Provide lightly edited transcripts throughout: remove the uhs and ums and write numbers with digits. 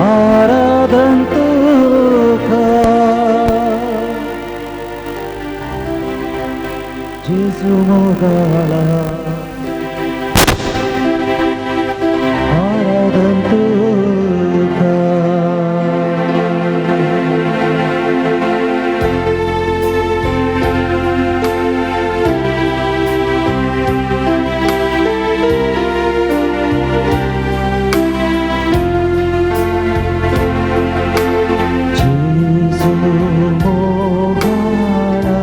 आराधन तुका जेजू मोगाळा आराधन तुका. जेजू मोगाळा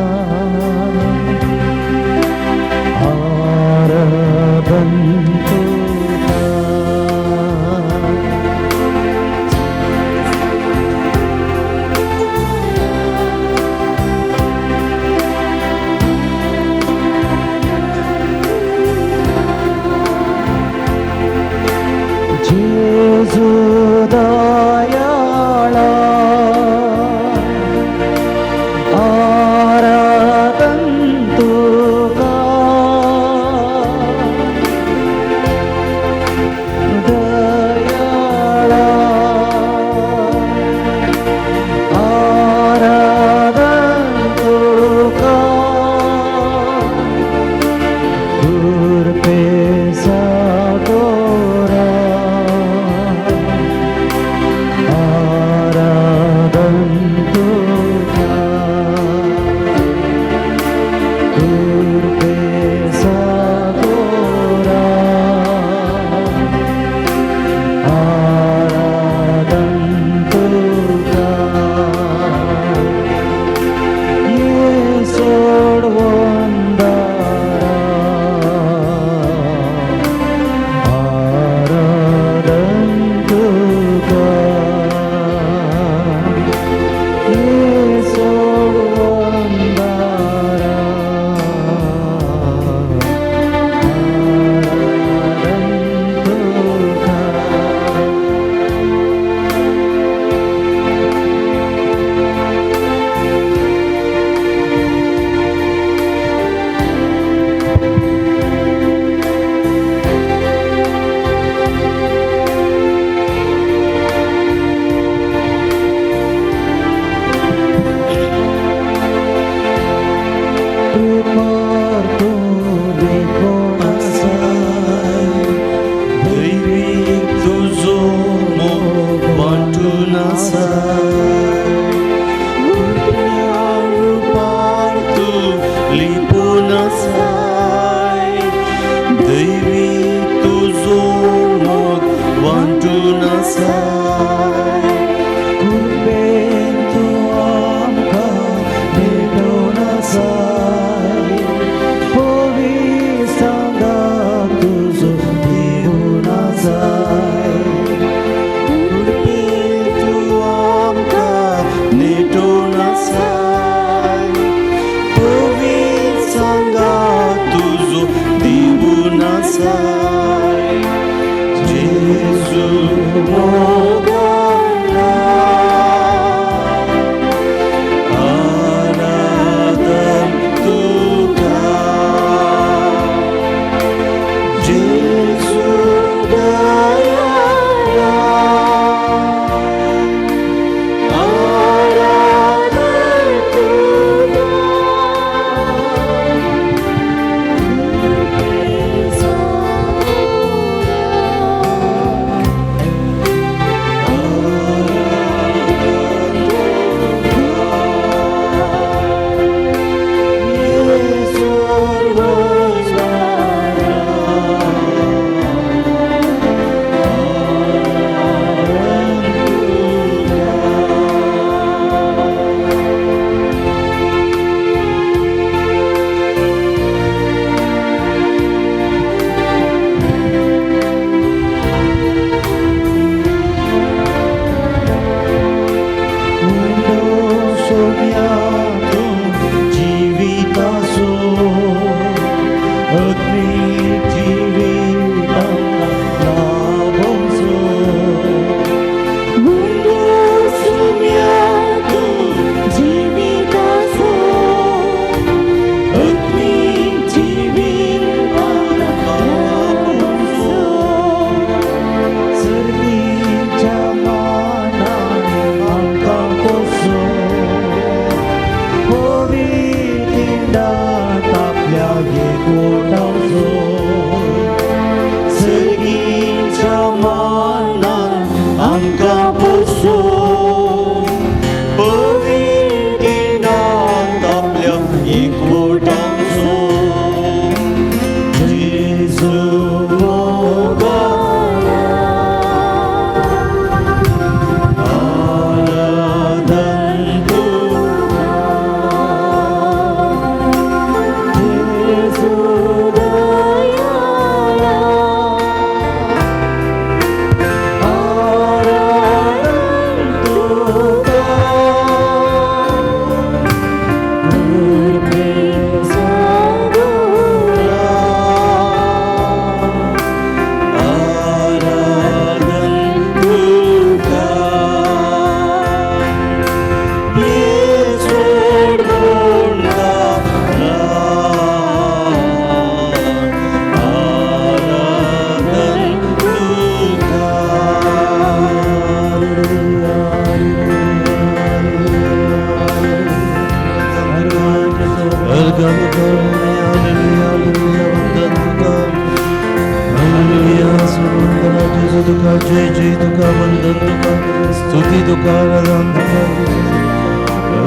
जेजू तुका जय जय तुका वंदन तुका स्तुती तुका आराधन तुका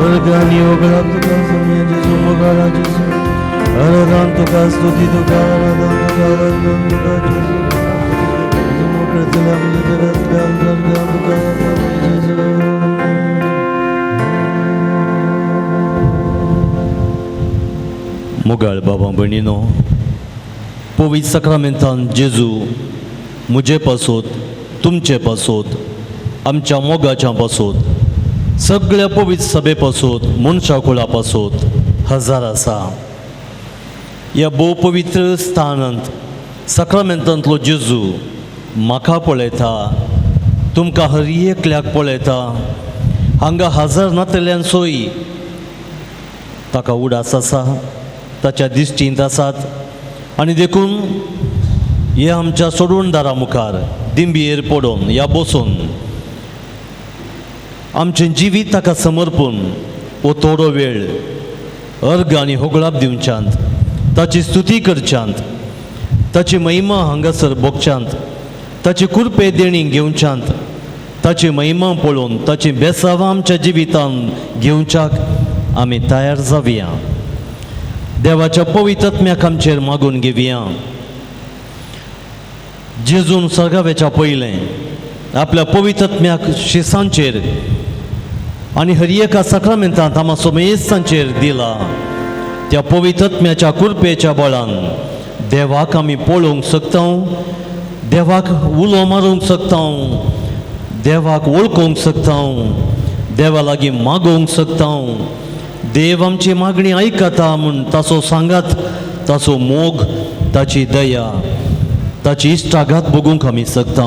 अर्घ आनी होगळाप तुका सोम्या जेजू मोगाळा जेजू आराधन तुका स्तुती तुका आराधन तुका वंदन तुका जेजू जेजू मोकळतल्या म्हज्या घरांतल्या अर्घ तुका जेजू. मोगाळ बाबा भयणीनो, पवित्र साक्रामेंतान जेजू म्हजे पासत, तुमचे पासत, आमच्या मोगाच्या पासत, सगळ्या पवित्र सभे पासत, मनशा कुळा पासत हजार आसा. ह्या भोव पवित्र स्थानांत साक्रामेंतांतलो जेजू म्हाका पळयता, तुमकां हर एकल्याक पळयता. हांगा हजार नातल्यान सोय ताका उडास आसा, ताच्या दिश्टींत आसात. आनी देखून हे आमच्या सोडून दारा मुखार दिंबियेर पडून या बसून आमचें जिवीत ताका समर्पून हो थोडो वेळ अर्घ आनी होगळाप दिवच्यांत, ताची स्तुती करच्यांत, ताची महिमा हांगासर भोगच्यांत, ताची कुरपे देणी घेवच्यांत, ताची महिमा पळोवन ताची बेसावां आमच्या जिवितांत घेवच्याक आमी तयार जावया. देवाच्या पवित्र आमचेर मागून घेवया. जेजून सर्गावेच्या पयलें आपल्या पवित्र शिसांचेर आनी हर एका साक्रामेंतांत आमा सोमेस्तांचेर दिला. त्या पवित्र कुरपेच्या बळान देवाक आमी पळोवंक शकता, देवाक उलो मारूंक शकता, देवाक वळखूंक शकता, देवा लागीं मागोवंक शकता. देव आमची मागणी आयकता म्हूण ताचो सांगात, ताचो मोग, ताची दया, ताची इश्टाघात भोगूंक आमी शकता.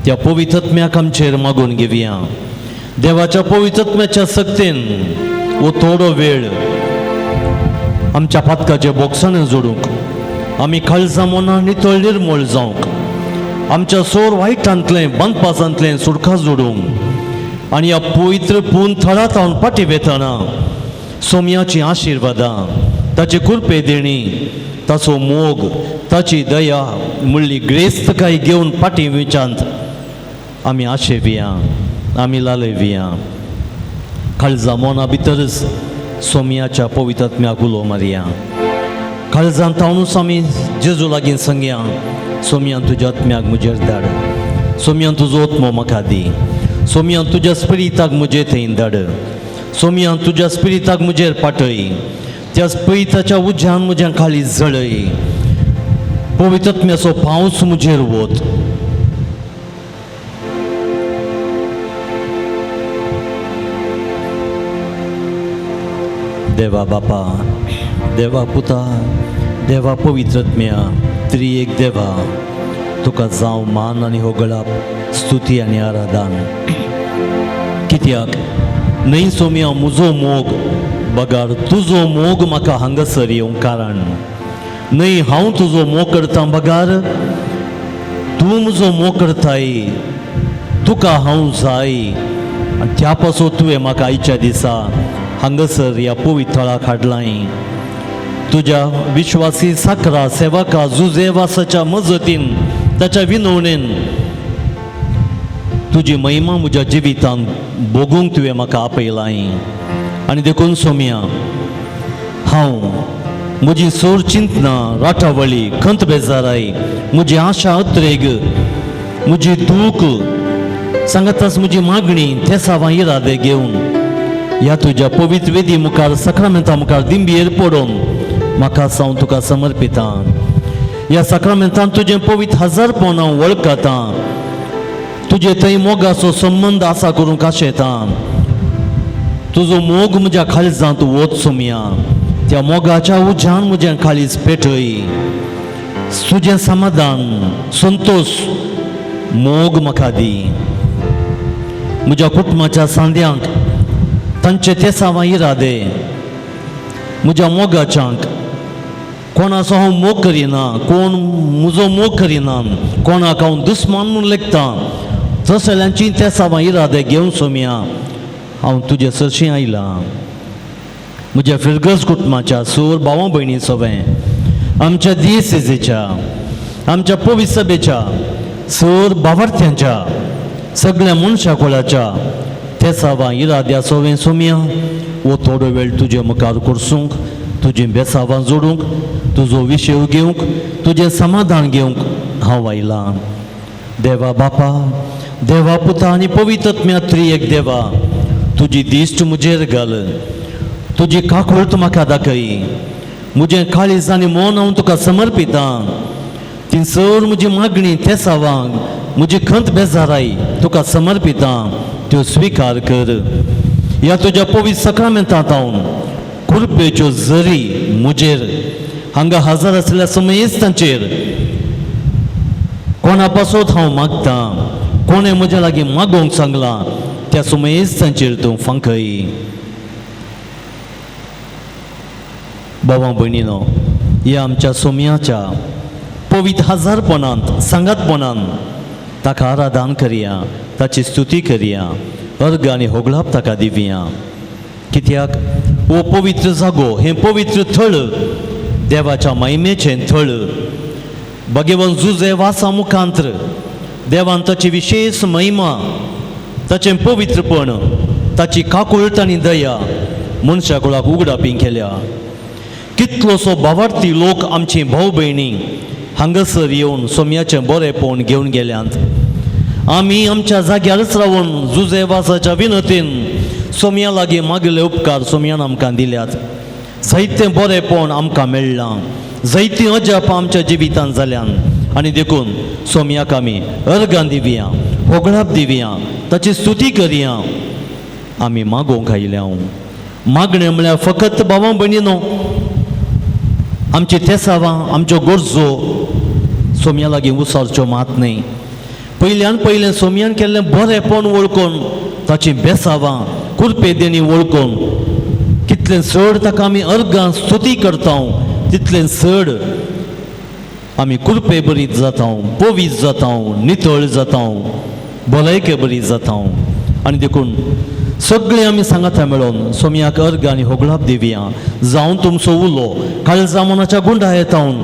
त्या पवित्रत्म्याक आमचेर मागून घेवया. देवाच्या पवित्रत्म्याच्या सक्तेन हो थोडो वेळ आमच्या पातकाचे बोगसाणे जोडूंक, आमी काळजां मनां नितळ निर्मळ जावंक, आमच्या सोर वायटांतलें बांदपासांतलें सुटका जोडूंक आनी ह्या पवित्र पून थळा तावन फाटीं वेतना सोम्याची आशिर्वादां, ताची कुरपे देणी, ताचो मोग, ताची दया म्हणली ग्रेस्तकाय घेवन फाटीं विचांत आमी आशेवया, आमी लालयवया. काळजा मना भितरच सोम्याच्या पवित्रात्म्याक उलो मारया. काळजान तावनूच आमी जेजू लागीं सांगया, सोम्यान तुज्या आत्म्याक म्हजेर धाड, सोम्यान तुजो आत्मो म्हाका दी, सोम्यान तुज्या स्पिरिताक म्हजे थंय धाड, सोम्यान तुज्या स्पिरिताक म्हजेर पाटय, त्या स्पिरिताच्या उज्यान म्हज्या काळीज जळय, पवित्र पावस म्हजेर वत. देवा बापा, देवा पुता, देवा पवित्रत्म्या, त्रिएक देवा, तुका जावं मान आनी होगळाप, स्तुती आनी आराधन. कित्याक न्हय सोम्या म्हजो मोग बगार तुजो मोग म्हाका हांगासर येवंक कारण न्हय, हांव तुजो मोग करता बगार तूं म्हजो मोग करताय, तुका हांव जाय. आनी त्या पासून तुवें म्हाका आयच्या दिसा हांगासर ह्या पवित्र थळाक हाडलाय. तुज्या विश्वासी साकरा सेवका जुजेवासाच्या मजतीन, ताच्या विनवणेन तुजी महिमा म्हज्या जिवितांत भोगूंक तुवें म्हाका आपयलाय. आनी देखून सोम्या, हांव म्हजी सोर चिंतना, राटावळी, खंत बेजाराय, म्हजी आशा अत्रेग, म्हजी दूख सांगताच, म्हजी मागणी तेसावां इरादे घेवन ह्या तुज्या पवित्र वेदी मुखार, साक्रामेंता मुखार दिंबियेर पडून म्हाका हांव तुका समर्पितां. ह्या साक्रामेंतान तुजें पवित्र हजारपण हांव वळखतां, तुजे थंय मोगाचो संबंद आसा करूंक आशेतां. तुजो मोग म्हज्या काळजांत वच सोमया, त्या मोगाच्या उज्यान म्हज्या काळीज पेटय. तुजें समाधान, संतोश, मोग म्हाका दी. म्हज्या कुटुंबाच्या सांद्यांक तांचे तेसावां इरादे, म्हज्या मोगाच्यांक, कोणाचो हांव मोग करिना, कोण म्हजो मोग करिना, कोणाक हांव दुस्मान म्हूण लेखता, तसल्यांची तेसावां इरादे घेवन सोमया हांव तुजे सरशीं आयलां. म्हज्या फिरगज कुटुंबाच्या सोर भावा भयणी सवें, आमच्या दियेसेजेच्या, आमच्या पवित्र सभेच्या सर बावार्थ्यांच्या सगळ्या मनशा कोळाच्या तेसावां इराद्या सोवें सोमया वो थोडो वेळ तुजे मुखार करसूंक, तुजी बेसावां जोडूंक, तुजो विशय घेवंक, तुजें समाधान घेवंक हांव आयलां. देवा बापा, देवा पुता आनी पवित्र आत्म्या त्रिएक देवा, तुजी दिश्ट म्हजेर घाल, तुजी काकूळट म्हाका दाखय. म्हजें काळीज आनी मन हांव तुका समर्पितां. थिंगसर म्हजी मागणी तेसावांक, म्हजी खंत बेजाराय तुका समर्पितां, त्यो स्विकार कर. ह्या तुज्या पवित्र सक्रामेंतांत हांव कृपेच्यो जरी म्हजेर, हांगा हजर आशिल्ल्या समयेस्तांचेर, कोणा पासत हांव मागतां, कोणें म्हज्या लागीं मागोवंक सांगलां त्या सुमयेस्तांचेर तूं फांकय. भावा भयणीनो, ह्या आमच्या सोमयाच्या पवित्र हजारपणांत सांगातपणान ताका आराधन करया, ताची स्तुती करया, अर्ग आनी होगळाप ताका दिवया. कित्याक हो पवित्र जागो, हें पवित्र थळ देवाच्या महिमेचें थळ. भगवान जुजे वासा मुखांत्र देवान ताची विशेश महिमा, ताचें पवित्रपण, ताची काकूळट आनी दया मनशा कुळाक उगडापी केल्या. कितलोसो भावार्थी लोक आमची भाव भयणी हांगासर येवन सोम्याचें बरेंपण घेवन गेल्यात. आमी आमच्या जाग्यारच रावन जुजे वासाच्या विनतीन सोम्या लागीं मागिल्ले उपकार सोम्यान आमकां दिल्यात. जायतें बरेंपण आमकां मेळ्ळां, जायतीं अजापां आमच्या जिवितांत जाल्यान. आनी देखून सोम्याक आमी अर्गां दिवया, होगळाप दिवया, ताची स्तुती करया. आमी मागोवंक आयल्या. मागणें म्हळ्यार फकत भावां भयणीनो आमची तेसावां, आमच्यो गरजो सोम्या लागीं उसारच्यो मात न्हय. पयल्यान पयलें सोम्यान केल्लें बरेंपण वळखून, ताची बेसावां कुरपे देणी वळखून कितलें चड ताका आमी अर्गां स्तुती करता तितलें चड आमी कुरपे बरीत जाता, पवीत जाता, नितळ जाता, भलायके बरी जाता. आनी देखून सगळें आमी सांगाता मेळोन सोम्याक अर्ग आनी होगळाप दिवया. जावन तुमचो उलो काळजा मनाच्या गुंडा येतावन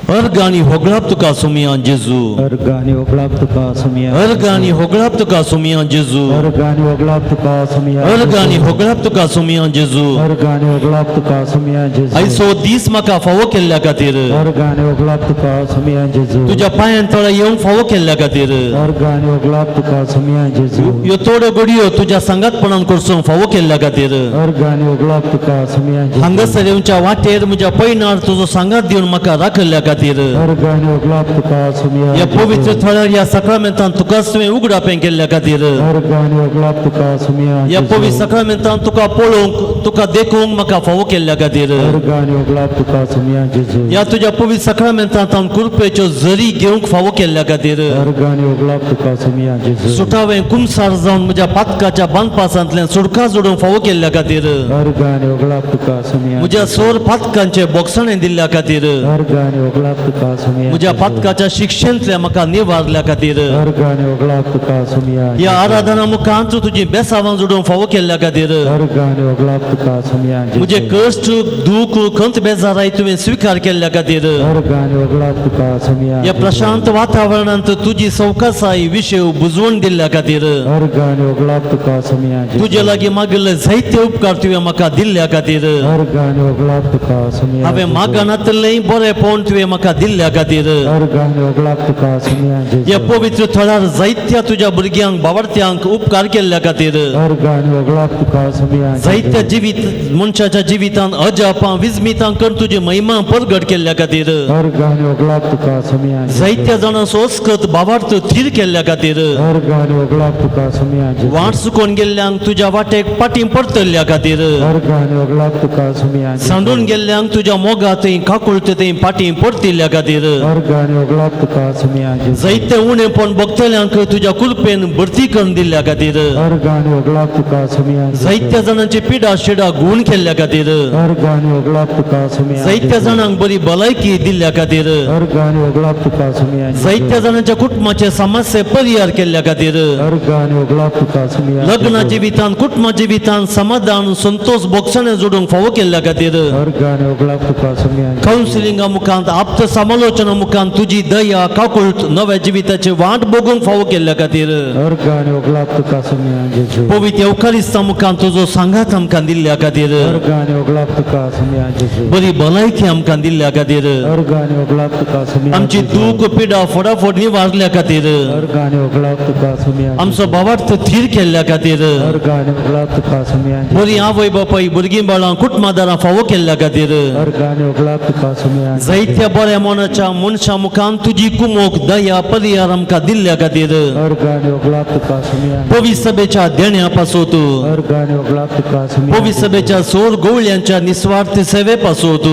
अर्ग आनी होगळाप तुका सोमया जेजू. अर्ग आनी होगळाप तुका सोमया. अर्ग आनी होगळाप तुका सोमया जेजू. अर्ग आनी होगळाप तुका सोमया. अर्ग आनी होगळाप तुका सोमया जेजू. अर्ग आनी होगळाप तुका सोमया जेजू. आयचो दीस म्हाका फावो केल्ल्या खातीर, अर्ग आनी होगळाप तुका सोमया जेजू. तुज्या पांयान तळा येवंक फावो केल्ल्या खातीर, अर्ग आनी होगळाप तुका सोमया जेजू. ह्यो थोड्यो घडयो तुज्या सांगातपणान करसूंक फावो केल्ल्या खातीर, अर्ग आनी होगळाप तुका सोमया जेजू. हांगासर येवच्या वाटेर म्हज्या पयणार तुजो सांगात दिवन म्हाका राखिल्ल्या खातीर, अर्ग आनी होगळाप तुका सोमया. ह्या पवित्र थळार ह्या साक्रामेंतान तुकाच तुवें उगडापें केल्ल्या खातीर, अर्ग आनी होगळाप तुका सोमया. ह्या पवित्र साक्रामेंतान तुका पळोवंक, तुका देखूंक म्हाका फावो केल्ल्या खातीर, अर्ग आनी होगळाप तुका सोमया जेजू. ह्या तुज्या पवित्र साक्रामेंतान हांव कुरपेच्यो जरी घेवंक फावो केल्ल्या खातीर, अर्ग आनी होगळाप तुका सोमया जेजू. सुटावें कुमसार जावन म्हज्या पातकाच्या बांदपासांतल्यान सुटका जोडूंक फावो केल्ल्या खातीर, अर्ग आनी होगळाप तुका सोमया. म्हज्या सोर पातकांचे बोगसणें दिल्ल्या खातीर, अर्ग आनी होगळाप तुका सोमया. म्हज्या पातकाच्या शिक्षेंतल्या म्हाका निवारल्या खातीर, अर्ग आनी होगळाप तुका सोमया. ह्या आराधना मुखांत तुजी बेसावां जोडूंक फावो केल्ल्या खातीर, अर्ग आनी होगळाप तुका सोमया. म्हजे कश्ट दूख खंत बेजाराय तुवें स्विकार केल्ल्या खातीर, अर्ग आनी होगळाप तुका सोमया. ह्या प्रशांत वातावरणांत तुजी सवकासाय विशय बुजवण दिल्ल्या खातीर, अर्ग आनी होगळाप तुका सोमया. तुजे लागीं मागिल्ले जायते उपकार तुवें म्हाका दिल्ल्या खातीर, अर्ग आनी होगळाप तुका सोमया. हांवें मागनातलें बरेंपण तुवें म्हाका दिल्ल्या खातीर, अर्ग आनी होगळाप तुका सोमया. ह्या पवित्र थळार जायत्या तुज्या भुरग्यांक बावडत्यांक उपकार केल्ल्या खातीर, अर्ग आनी होगळाप तुका सोमया. जायत्या जिवीत मनशाच्या जिवितांत अजापां विस्मितां करून तुजी महिमा परगट केल्ल्या खातीर, अर्ग आनी होगळाप तुका सोमया. जायत्या जाणां सोस्कत बावार्थ थीर केल्ल्या खातीर, अर्ग आनी होगळाप तुका सोमया. वाट चुकोन गेल्ल्यांक तुज्या वाटेक पाटी परतल्ल्या खातीर, अर्ग आनी होगळाप तुका सोमया. सांडून गेल्ल्यांक तुज्या मोगा थंय काकुळते थंय पाटी परतिल्ल्या खातीर, अर्ग आनी होगळाप तुका सोमया. जायते उणेपण भोगतल्यांक तुज्या कुरपेन भरती करून दिल्ल्या खातीर, अर्ग आनी होगळाप तुका सोमया. जायत्या जाणांची पिडा शिडा गूण केल्ल्या खातीर, अर्ग आनी होगळाप तुका सोमया. जायत्या जाणांक बरी भलायकी दिल्ल्या खातीर, अर्ग आनी होगळाप तुका सोमया. जायत्या जाणांच्या कुटुंबाचे समस्ये परिहार केल्ल्या खातीर, अर्ग आनी होगळाप तुका सोमया. लग्न जिवितान कुटुंब जिवितान समाधान संतोष बोगसणे जोडूंक फावो केल्ल्या खातीर, अर्ग आनी होगळाप तुका सोमया. कावन्सिलिंगा मुखांत आत्मसमालोचना मुखान तुजी दया काकुळट नव्या जिविताची वाट बघूंक फावो केल्ल्या खातीर, अर्गां आनी ओगलाप तुका सोमया जेजू. पवित्र येवकारिस्ता मुखान तुजो सांगात आमकां दिल्ल्या खातीर, अर्गां आनी ओगलाप तुका सोमया जेजू. बरी भलायकी आमकां दिल्ल्या खातीर, अर्गां आनी ओगलाप तुका सोमया आमची जेजू. दूख पिडा फटाफट निवारल्या खातीर, अर्गां आनी ओगलाप तुका सोमया जेजू. आमचो भावार्थ थीर केल्ल्या खातीर, अर्गां आनी ओगलाप तुका सोमया जेजू. बरी आवय बापाय भुरगीं बाळां कुटुंबादारां फावो केल्ल्या खातीर, अर्गां आनी ओगलाप तुका सोमया जेजू. जायत्या बऱ्या मनाच्या मनशां मुखान तुजी कुमोक दया परिहार आमकां दिल्ल्या खातीर, अर्गां आनी ओगलाप तुका सोमया जेजू. पवित्र सभेच्या देण्या पासत, अर्गां आनी ओगलाप तुका सोमया पवित्र सभेच्या सोर गोवळ्यांच्या निस्वार्थ सेवे पासत,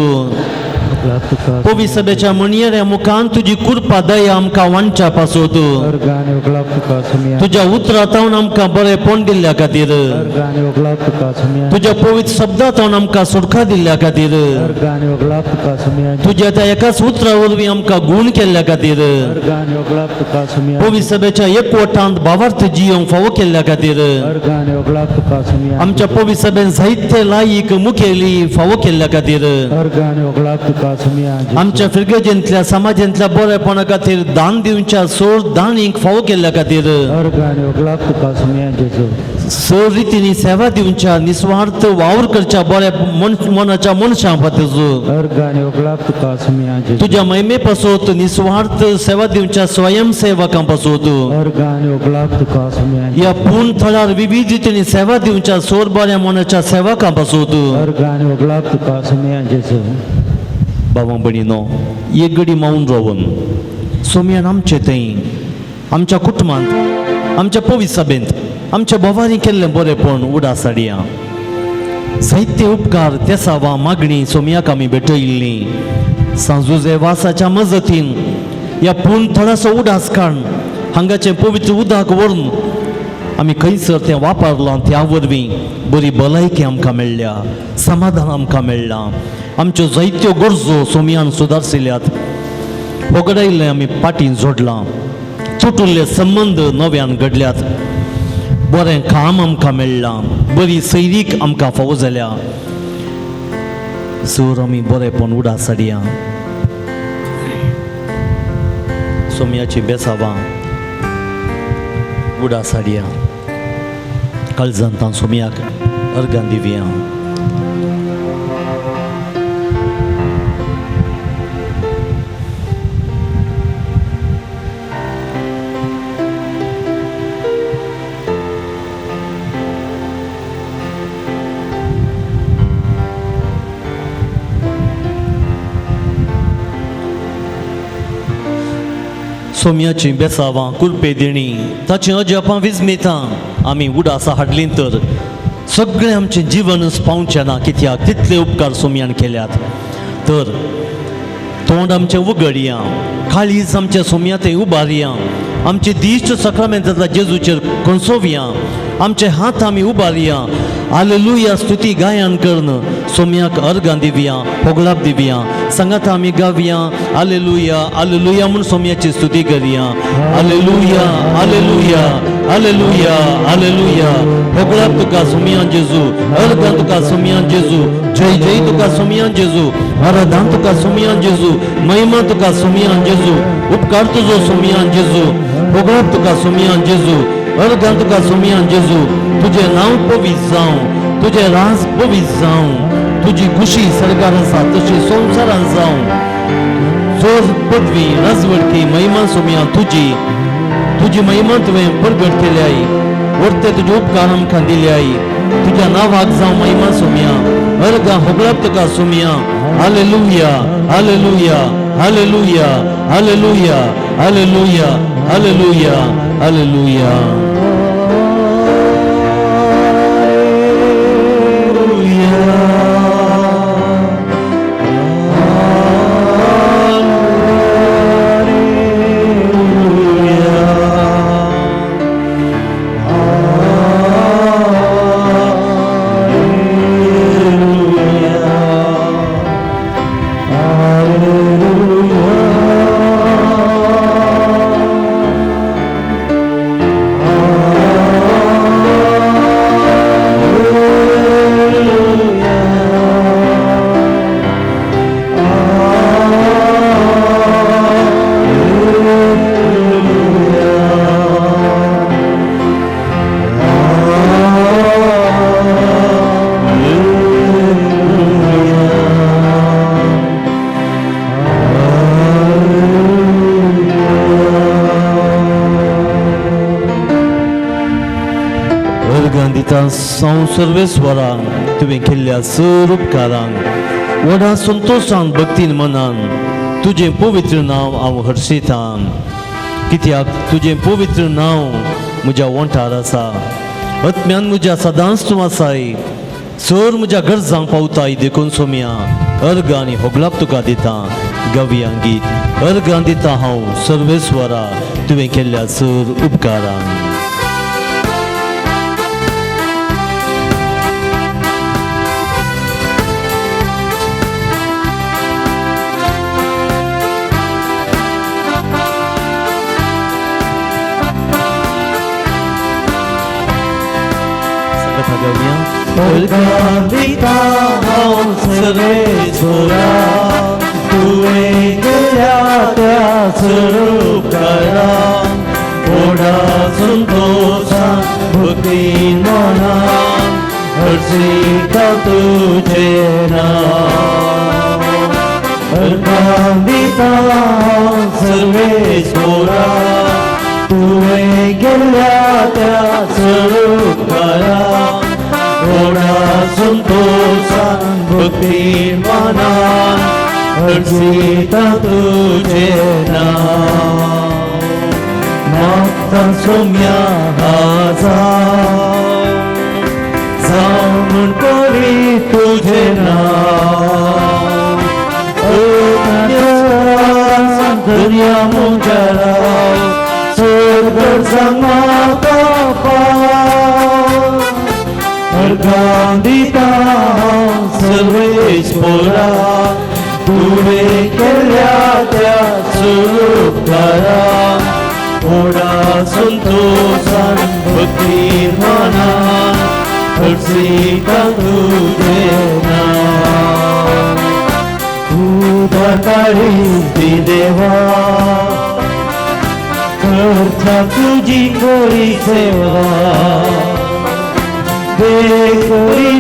ओगलाप तुका पवित्र सभेच्या म्हणयेऱ्या मुखान तुजी कृपा दया आमकां वांटच्या पासत, अर्गां आनी ओगलाप तुका सोमया तुज्या उतरांतावन आमकां बरेंपण दिल्ल्या खातीर, अर्गां आनी ओगलाप तुका सोमया तुज्या पवित्र शब्दांतावन आमकां सुटका दिल्ल्या खातीर, अर्गां आनी ओगलाप तुका सोमया तुज्या त्या एकाच उतरा वरवीं आमकां गूण केल्ल्या खातीर, अर्गां आनी ओगलाप तुका सोमया पवित्र सभेच्या एकवटांत भावार्थ जियोंक फावो केल्ल्या खातीर, अर्गां आनी ओगलाप तुका सोमया आमच्या पवित्र सभेन जायते लायक मुखेली फावो केल्ल्या खातीर, अर्गां आनी ओगलाप तुका सोमया आमच्या फिर्गजेंतल्या समाजांतल्या बरेपणा खातीर दान दिवच्या सोड दानीक फावो केल्ल्या खातीर, अर्गां आनी ओगलाप तुका सोमया जेजू. सोड रितींनी सेवा दिवच्या निस्वार्थ वावर करच्या बऱ्या मनाच्या मनशां खातीर, अर्गां आनी ओगलाप तुका सोमया जेजू. तुज्या महिमे पासत निस्वार्थ सेवा दिवच्या स्वयंसेवकां पासत, अर्गां आनी ओगलाप तुका सोमया ह्या पूर्ण थळार विविध रितींनी सेवा दिवच्या सोर बऱ्या मनाच्या सेवकां पासत. अर्गां आनी ओगलाप तुका सोमया जेजू. बाबा भयणीनो, एक घडी मावन रावन सोमयान आमचे थंय आमच्या कुटुंबांत आमच्या पवित्र सभेंत आमच्या भोवारी केल्लें बरेंपण उडास हाडया. जायते उपकार तेसावां मागणी सोमयाक आमी भेटयिल्लीं. सांजुजे वासाच्या मजतीन ह्या पूर्ण थळाचो उडास काडून हांगाचें पवित्र उदक व्हरून आमी खंयसर तें वापरलां त्या वरवीं बरी भलायकी आमकां मेळ्ळ्या, समाधान आमकां मेळ्ळां. आमच्यो जायत्यो गरजो सोमयान सुदारशिल्यात, होगडायिल्लें आमी पाटीं जोडलां, तुटुल्ले संबंद नव्यान घडल्यात, बरें काम आमकां मेळ्ळां, बरी सैरीक आमकां फावो जाल्या. सर आमी बरेंपण उडास हाडया. सोमयाची बेसावां उडास हाडया. काळजांत सोमयाक अर्गां दिवया. सोमयाची बेसावां कुरपे देणी ताचीं अजापां विजमितां आमी उडासां हाडलीं तर सगळें आमचें जिवनच पावचें ना, कित्याक तितले उपकार सोमयान केल्यात. तर तोंड आमचें उगडया, काळीज आमच्या सोमया थंय उबारया, आमचे दिश्ट सक्रामेंतांतल्या जेजूचेर कोसोवया, आमचे हात आमी उबारया, हालेलुया स्तुती गायन करून सोमयाक अर्गां दिवया, होगळाप दिवया. सांगात आमी गावया हालेलुया हालेलुया म्हूण सोमयाची स्तुती करया. Hallelujah hallelujah hallelujah hallelujah. होगळाप तुका सोमयान जेजू, अर्गां तुका सोमयान जेजू, जय जय तुका सोमयान जेजू, आराधन तुका सोमयान जेजू, महिमा तुका सोमयान जेजू, उपकार तुजो सोमयान जेजू, होगळाप तुका सोमयान जेजू, अर्गां तुका सोमयान जेजू. तुजें नांव पवित्र जावं, तुजें राज पवित्र जावं, तुजी खुशी सरकार आसा तशी संवसारान जावं. जोर पदवी राजवडकी महिमा सोमया तुजी, तुजी महिमा तुवें परगट केल्याय, वरते तुजे उपकार आमकां दिल्याय. तुज्या नांवाक जावं महिमा सोमया, अर्गां होगळाप तुका Somaiya. Hallelujah hallelujah hallelujah hallelujah hallelujah hallelujah hallelujah. Hallelujah. दिता हांव सर्वेस्वरा तुवें केल्ल्या सर उपकारांक व्हडा संतोशान भक्तीन मनान तुजें पवित्र नांव हांव हर्शितां. कित्याक तुजें पवित्र नांव म्हज्या ओंठार आसा, आत्म्यान म्हज्या सदांच तूं आसाय, सर म्हज्या गरजांक पावताय. देखून सोम्या अर्घ आनी होगलाप तुका दिता. गवया गीत अर्घां दिता हांव सर्वेस्वरा तुवें केल्ल्या सर उपकारांक. सांगता गवया. अर्घां दिता हांव सर्वेस्वरा तुवें केल्या त्या सर उपकारांक व्हडा संतोशान भक्तीन मनान हर्शिता तुजें नांव. अर्घां दिता हांव सर्वेस्वरा तुवें केल्या त्या सर उपकारांक व्हडा संतोशान भक्तीन मनान हर्शिता तुजें नांव. मागता सोम्या हजार जावं म्हूण पवित्र तुजें नांव. दर्या म्हज्या चड गरजांक म्हाका पाव. अर्घां दिता हांव सर्वेस्वरा तुवें केल्या त्या सर उपकारांक व्हडा संतोशान भक्तीन मनान हर्शिता तुजें नांव. उदार काळीज दी देवा करता तुजी खरी सेवा. देखरी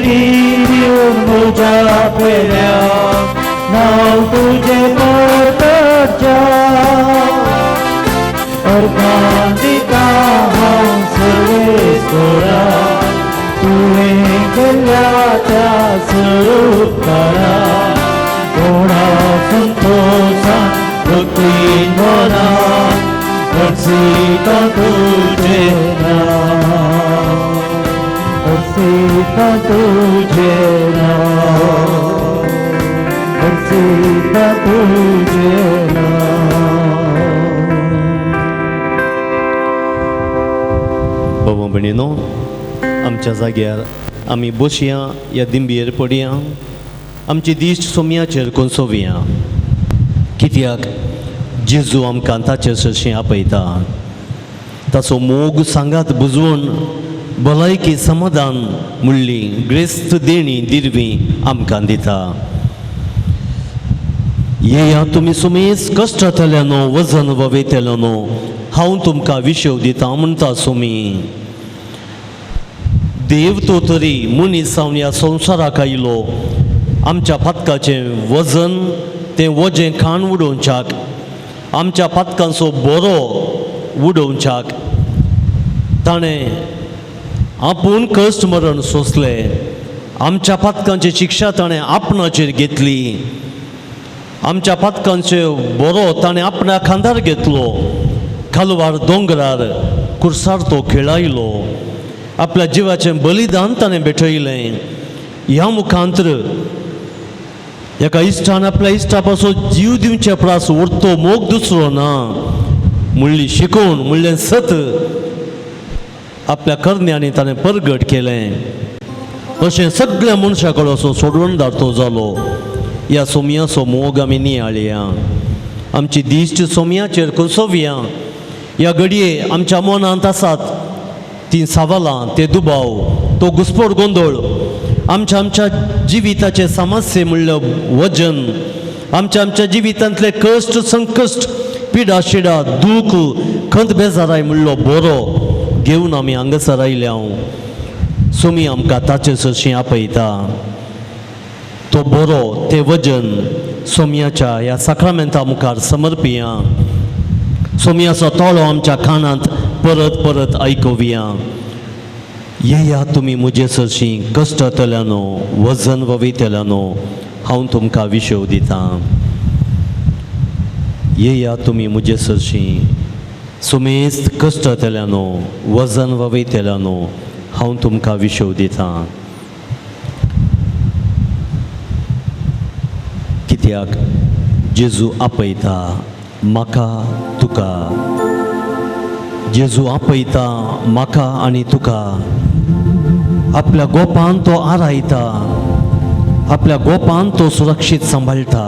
दिवन म्हज्या पेल्या नांव तुजें परतच्या. अर्घां दिता हांव सर्वेस्वरा तुवें केल्या त्या सर उपकारांक व्हडा संतोशान भक्तीन मनान हर्शिता तुजें नांव. हर्शिता तुजें नांव. हर्शिता तुजें नांव. बाबा भयणीनो, आमच्या जाग्यार आमी बसया या दिंबयेर पडया, आमची दिश्ट सोम्याचेर कोसोवया. कित्याक जेजू आमकां ताचे सरशीं आपयता. ताचो मोग सांगात बुजवून भलायकी समाधान म्हणली ग्रेस्त देणी दिरवी आमकां दिता. येया तुमी सुमेस कश्टांतल्यानो वजन ववेतल्यानो, हांव तुमकां विशेव दिता म्हणटा सोमी. देव तो तरी मनीस जावन ह्या संवसाराक आयलो आमच्या पातकाचें वजन तें वजें खाण उडोवच्याक, आमच्या पातकांचो बरो उडोवच्याक ताणें आपूण कश्ट मरण सोंसलें. आमच्या पातकांची शिक्षा ताणें आपणाचेर घेतली. आमच्या पातकांचे बरो ताणें आपणा खांदार घेतलो. खालवार दोंगरार कुर्सार तो खेळायलो. आपल्या जिवाचें बलिदान ताणें भेटयलें. ह्या मुखांतर एका इश्टान आपल्या इश्टा पासून जीव दिवचे प्रास उरतो मोग दुसरो ना म्हणली शिकोवन म्हणलें सत आपल्या करण्यांनी ताणें परगट केलें. अशें सगळ्या मनशा कडेन असो सोडून धाडतो जालो. ह्या सोमयाचो मोग आमी नियाळया, आमची दिश्ट सोमयाचेर कसोवया. ह्या घडये आमच्या मनांत आसात तीं सवालां, ते दुबाव, तो घुस्पड गोंदळ, आमच्या आमच्या जिविताचे समस्ये म्हणलं वजन, आमच्या आमच्या जिवितांतले कश्ट संकश्ट पिडा शिडा दूख खंत बेजाराय म्हणलो बरो घेवन आमी हांगासर आयले. हांव सोमी आमकां ताचे सरशीं आपयता. तो बरो ते वजन सोमयाच्या ह्या साक्रामेंता मुखार समर्पिया. सोमयाचो तोळो आमच्या कानांत परत परत आयकुवया. येया तुमी म्हजे सरशीं कश्टांतल्यानो वजन ववितल्यानो, हांव तुमकां विशेव दितां. येया तुमी म्हजे सरशीं सुमेस्त कश्टांतल्यानो वजन ववितल्यानो, हांव तुमकां विशेव दितां. कित्याक जेजू आपयता म्हाका तुका, जेजू आपयता म्हाका आनी तुका. आपल्या गोपान तो आरायता, आपल्या गोपान तो सुरक्षीत सांबाळटा.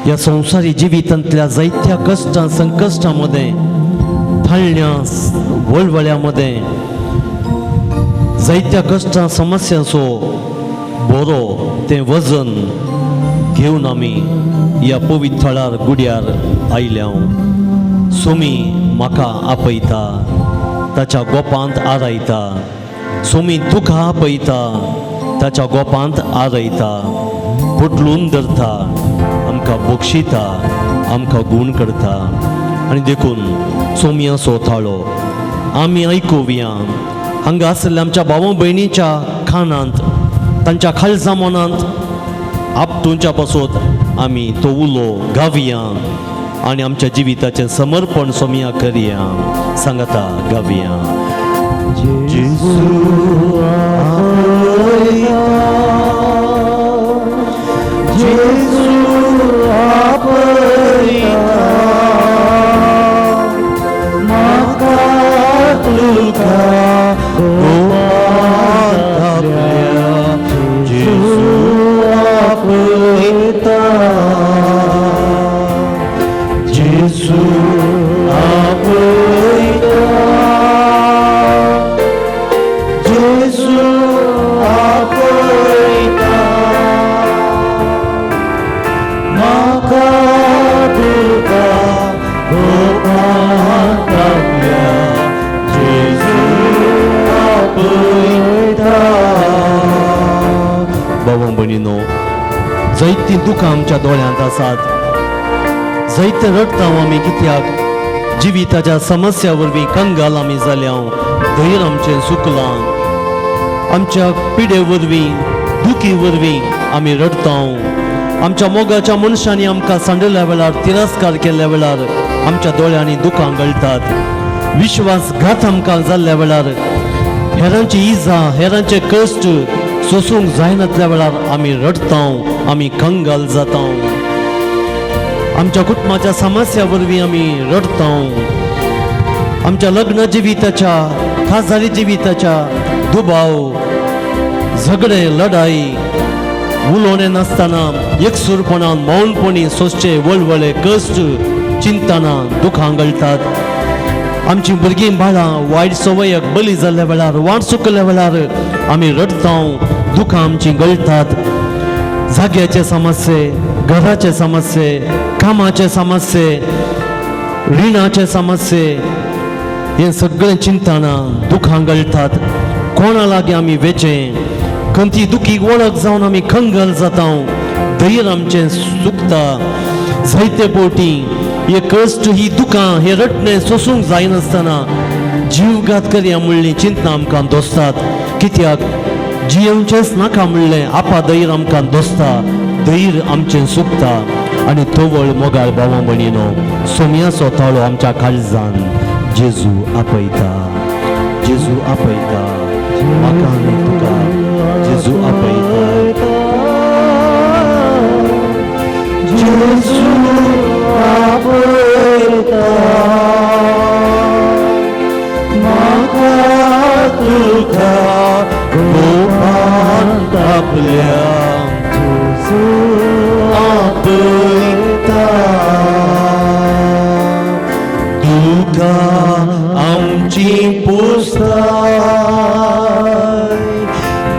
ह्या संवसारी जिवितांतल्या जायत्या कश्टां संकश्टां मदें, थाळण्या वळवळ्या मदें, जायत्या कश्टां समस्यांचो बरो तें वजन घेवन आमी ह्या पवित्र थळार गुड्यार आयल्या. सोमी म्हाका आपयता, ताच्या गोपांत आरायता. सोमी तुका आपयता, ताच्या गोपांत आरयता, पोटलून धरता, आमकां बक्षिता, आमकां गूण करता. आनी देखून सोमयाचो थाळो आमी आयकुया. हांगा आशिल्ल्या आमच्या भाव भयणीच्या खाणांत, तांच्या खालसा मनांत आपटुंच्या पासत आमी तो उलो गावया आनी आमच्या जिविताचें समर्पण सोमया करया. सांगता गावया. जेजू आपयता, जेजू आपयता, म्हाका तुका गोपांत आपल्या, जेजू आपयता, जेजू आपयता, जेजू आपयता, म्हाका तुका गोपांत आपल्या, जेजू आपयता. भाव भयणीनो, जायतीं दुकां आमच्या दोळ्यांत आसात, जायते रडटा आमी कित्याक जिविताच्या समस्या वरवीं कंगाल आमी जाल्या, धैर्य आमचें सुकलां. आमच्या पिडे वरवीं, दुखी वरवीं आमी रडटा. आमच्या मोगाच्या मनशांनी आमकां सांडल्या वेळार, तिरस्कार केल्ल्या वेळार आमच्या दोळ्यांनी दुकां गळटात. विश्वासघात आमकां जाल्ल्या वेळार, हेरांची इजा, हेरांचे कश्ट सोसूंक जायनातल्या वेळार आमी रडटा, आमी कंगाल जाता. आमच्या कुटुंबाच्या समस्या वरवीं आमी रडटा. आमच्या लग्न जिविताच्या, खाजदारी जिविताच्या दुबाव, झगडे, लढाई, उलोवणें नासतना एकसूरपणान मौनपणी सोंसचे वळवळे कश्ट चिंतना दुखां गळटात. आमची भुरगीं बाळां वायट संवयक बली जाल्ल्या वेळार, वाट चुकल्या वेळार आमी रडटा, दुखां आमचीं गळटात. जाग्याचे समस्ये, घराचे समस्ये, कामाचे समस्ये, रिणाचे समस्ये, हें सगळें चिंतना दुखां गळटात. कोणा लागीं आमी वेचें, खंती दुखी वळख जावन आमी खंगल जाता, धैर्य आमचें सुकता. जायते पोटी हे कश्ट, ही दुकां, हे रडणें सोसूंक जायनासतना जीवघात करया म्हणली चिंतना आमकां दोसतात. कित्याक जियेवचेंच नाका म्हणलें आपा धैर्य आमकां दोसता, धैर्य आमचें सुकता. आनी तवळ मोगाळ भावा भयणीनो, सोमयाचो ताळो आमच्या काळजान जेजू आपयता, जेजू आपयता म्हाका आनी तुका, जेजू आपयता, जेजू आपयता, म्हाका तुका गोपांत आपल्या, जेजू आपयता. दुकां आमची पुसताय,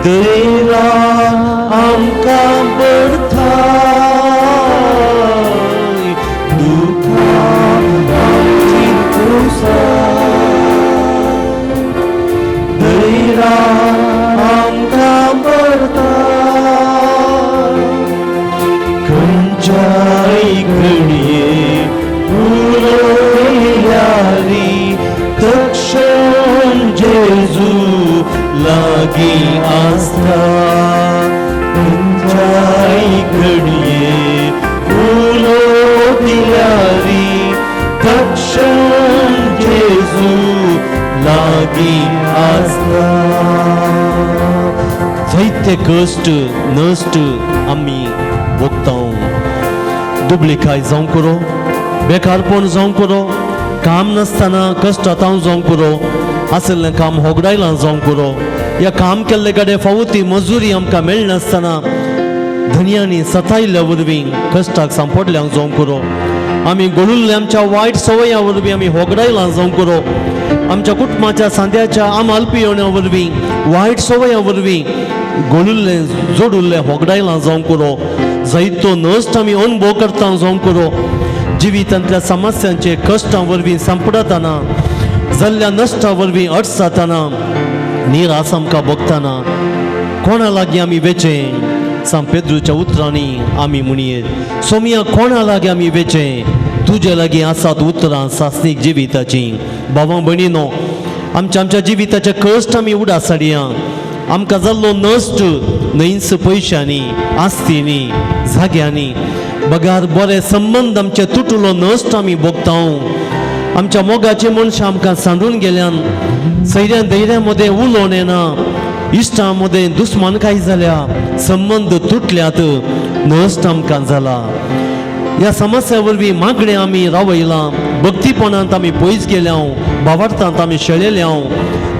धैर्यान आमकां भरताय, दुकां आमची पुसताय, धैर्यान आमकां भरताय. खंयच्याय घडये उलयल्यारी तक्षण जेजू लागीं आसता खंयच्याय घडये उलो दिल्यारी तक्षण जेजू लागीं आसता. जायते कश्ट नश्ट आमी भोगता. दुबळीकाय जावंक पुरो, बेकारपण जावंक पुरो, काम नासतना कश्टांत जावंक पुरो, आशिल्लें काम होगडायलां जावंक पुरो, ह्या काम केल्ले कडेन फावो ती मजुरी आमकां मेळनासतना धनयांनी सतायल्ल्या वरवीं कश्टाक सांपडल्यांक जावंक पुरो, आमी गळुल्ले आमच्या वायट सवयां वरवीं आमी होगडायलां जावंक पुरो, आमच्या कुटुंबाच्या सांद्याच्या आमाल पियोण्या वरवीं वायट सवयां वरवीं गळुल्लें जोडुल्लें होगडायलां जावंक पुरो, जायतो नश्ट आमी अणभव करता जावंक पुरो, जिवितांतल्या समस्यांचे कश्टां वरवीं सांपडतना जाल्ल्या नश्टा वरवीं अडसातना निरास आमकां भोगतना कोणा लागीं आमी वेचें? सांत पेद्रूच्या उतरांनी आमी म्हणयेत, सोमिया कोणा लागीं आमी वेचें? तुजे लागीं आसात उतरां सासणीक जिविताचीं. भावां भयणीनो, आमच्या आमच्या जिविताचे कश्ट आमी उडास हाडया. आमकां जाल्लो नश्ट न्हंयच पयशांनी, आस्तींनी, जाग्यांनी बगार बरे संबंद आमचे तुटलो नश्ट आमी भोगता. आमच्या मोगाचे मनशां आमकां सांडून गेल्यान, सैऱ्यां धैर्या मदें उलोवन येना, इश्टां मदें दुस्मानकाय जाल्या, संबंद तुटल्यात, नश्ट आमकां जाला. ह्या समस्या वरवीं मागणें आमी रावयलां, भक्तीपणांत आमी पयस गेल्या, भावार्थांत आमी शेळेल्या,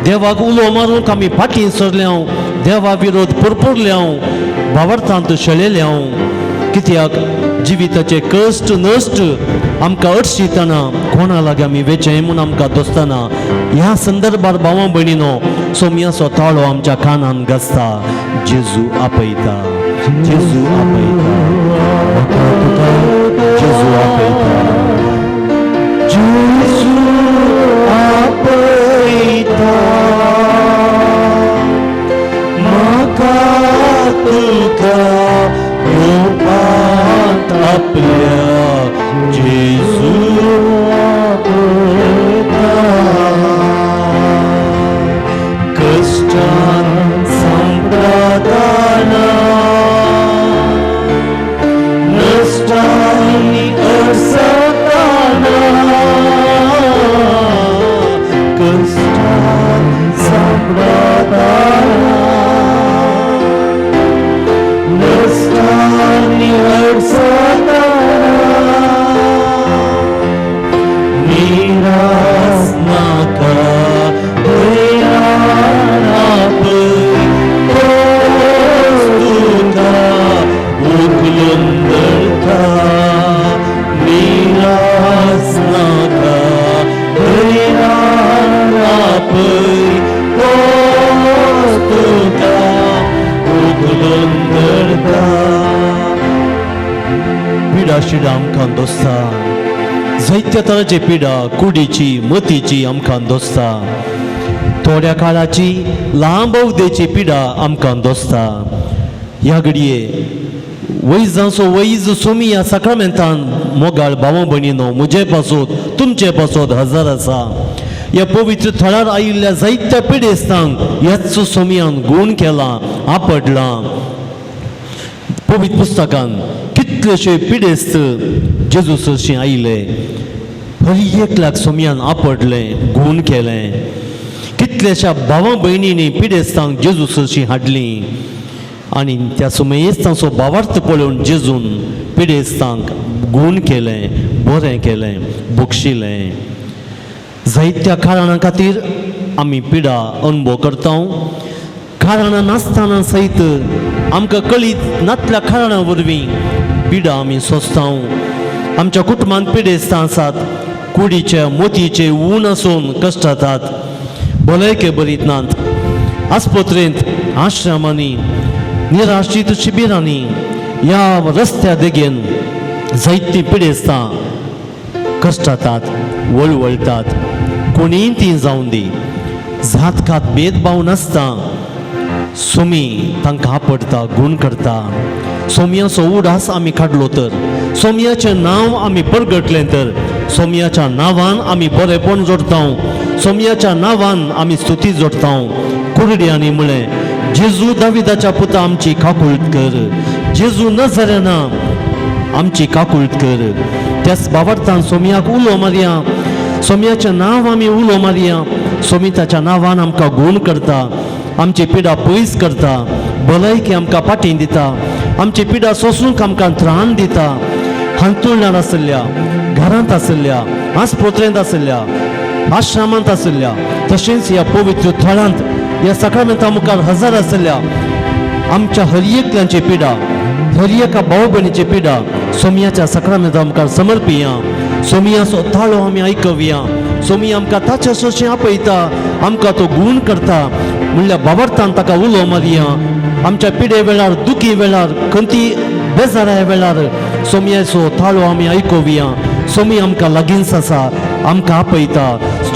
देवाक उलो मारूंक आमी फाटीं सरल्या, देवा विरोध पुरपुरल्या, भावार्थांत शेळेल्या. कित्याक जिविताचे कश्ट नश्ट आमकां अडशितना कोणा लागीं आमी वेचें म्हूण आमकां दोस्तना. ह्या संदर्भार भावां भयणीनो, सोमयाचो ताळो आमच्या कानान गाजता. जेजू आपयता, जेजू आपयता, म्हाका तुका जेजू आपयता, जेजू आपयता म्हाका तुका गोपांत आपल्या, जेजू आपयता कश्टान सांपडताना नश्टांनी अडसताना कश्टान सांपडताना नश्टांनी अडसताना निरास नाका धैर्यान आपय तोच तुका उखलून धरता, निरास नाका धैर्यान आपय तोच तुका उखलून धरता. पिडा शिडा आमकां दोस्ता, जायत्या तरांची पिडा कुडीची मतीची आमकां दोस्ता, थोड्या काळाची लांब अवधेची पिडा आमकां दोस्ता. ह्या घडये वैजांचो वैज सोमी ह्या साक्रामेंतान मोगाळ भावां भयणीनो, म्हजे पासत तुमचे पासत हजर आसा. ह्या पवित्र थळार आयिल्ल्या जायत्या पिडेस्तांक ह्याच सोमयान गूण केला, आपडलां. पवित्र पुस्तकान कितलेशे पिडेस्त जेजू सरशीं आयले, हर एकल्याक सोमयान आपडलें, गूण केलें. कितल्याश्या भावां भयणींनी पिडेस्तांक जेजू सरशीं हाडलीं आनी त्या सुमेस्तांचो भावार्थ पळोवन जेजून पिडेस्तांक गूण केलें, बरें केलें, बक्षिलें. जायत्या कारणां खातीर आमी पिडा अणभव करता. कारणां नासतना सयत आमकां कळीत नातल्या कारणां वरवीं पिडा आमी सोंसता. आमच्या कुटुंबांत पिडेस्तां आसात, कुडीचे मोतीचे ऊन आसून कश्टातात, भलायके बरीत नात, आस्पत्रेंत, आश्रमांनी, निराश्रीत शिबिरांनी, ह्या रस्त्या देगेन जायतीं पिडेस्तां कश्टातात, वळवळटात. कोणीय ती जावन दी, जात कात भेदभाव नासता सोमी तांकां आपडटा, गूण करता. सोमयाचो उडास आमी काडलो तर, सोमयाचें नांव आमी परगटलें तर, सोमयाच्या नांवान आमी बरेपण जोडता, सोमयाच्या नांवान आमी स्तुती जोडता. कुरड्यांनी म्हळें, जेजू दाविदाच्या पुता आमची काकूळत कर, जेजू नजरेना आमची काकूळत कर. त्याच बाबडतान सोमयाक उलो मारया, सोमयाचें नांव आमी उलो मारया. सोमी ताच्या नांवान आमकां गूण करता, आमची पिडा पयस करता, भलायकी आमकां पाटी दिता, आमची पिडा सोसूंक आमकां त्राण दिता. हांतुळणार आशिल्ल्या, घरांत आशिल्ल्या, आस्पत्रेंत आशिल्ल्या, आश्रमांत आशिल्ल्या, तशेंच ह्या पवित्र थळांत ह्या साक्रामेंता मुखार हजर आशिल्ल्या आमच्या हर एकल्याची पिडा, हर एका भाव भयणीची पिडा सोमयाच्या साक्रामेंता मुखार समर्पिया. सोमयाचो ताळो आमी आयकवया. सोमी आमकां ताच्या सोशें आपयता, आमकां तो गूण करता म्हणल्यार बाबरतान ताका उलो मारया. आमच्या पिडे वेळार, दुखी वेळार, खंती बेजाराय वेळार सोमयाचो ताळो आमी आयकवया. सोमी आमकां लागींच आसा, आमकां आपयता.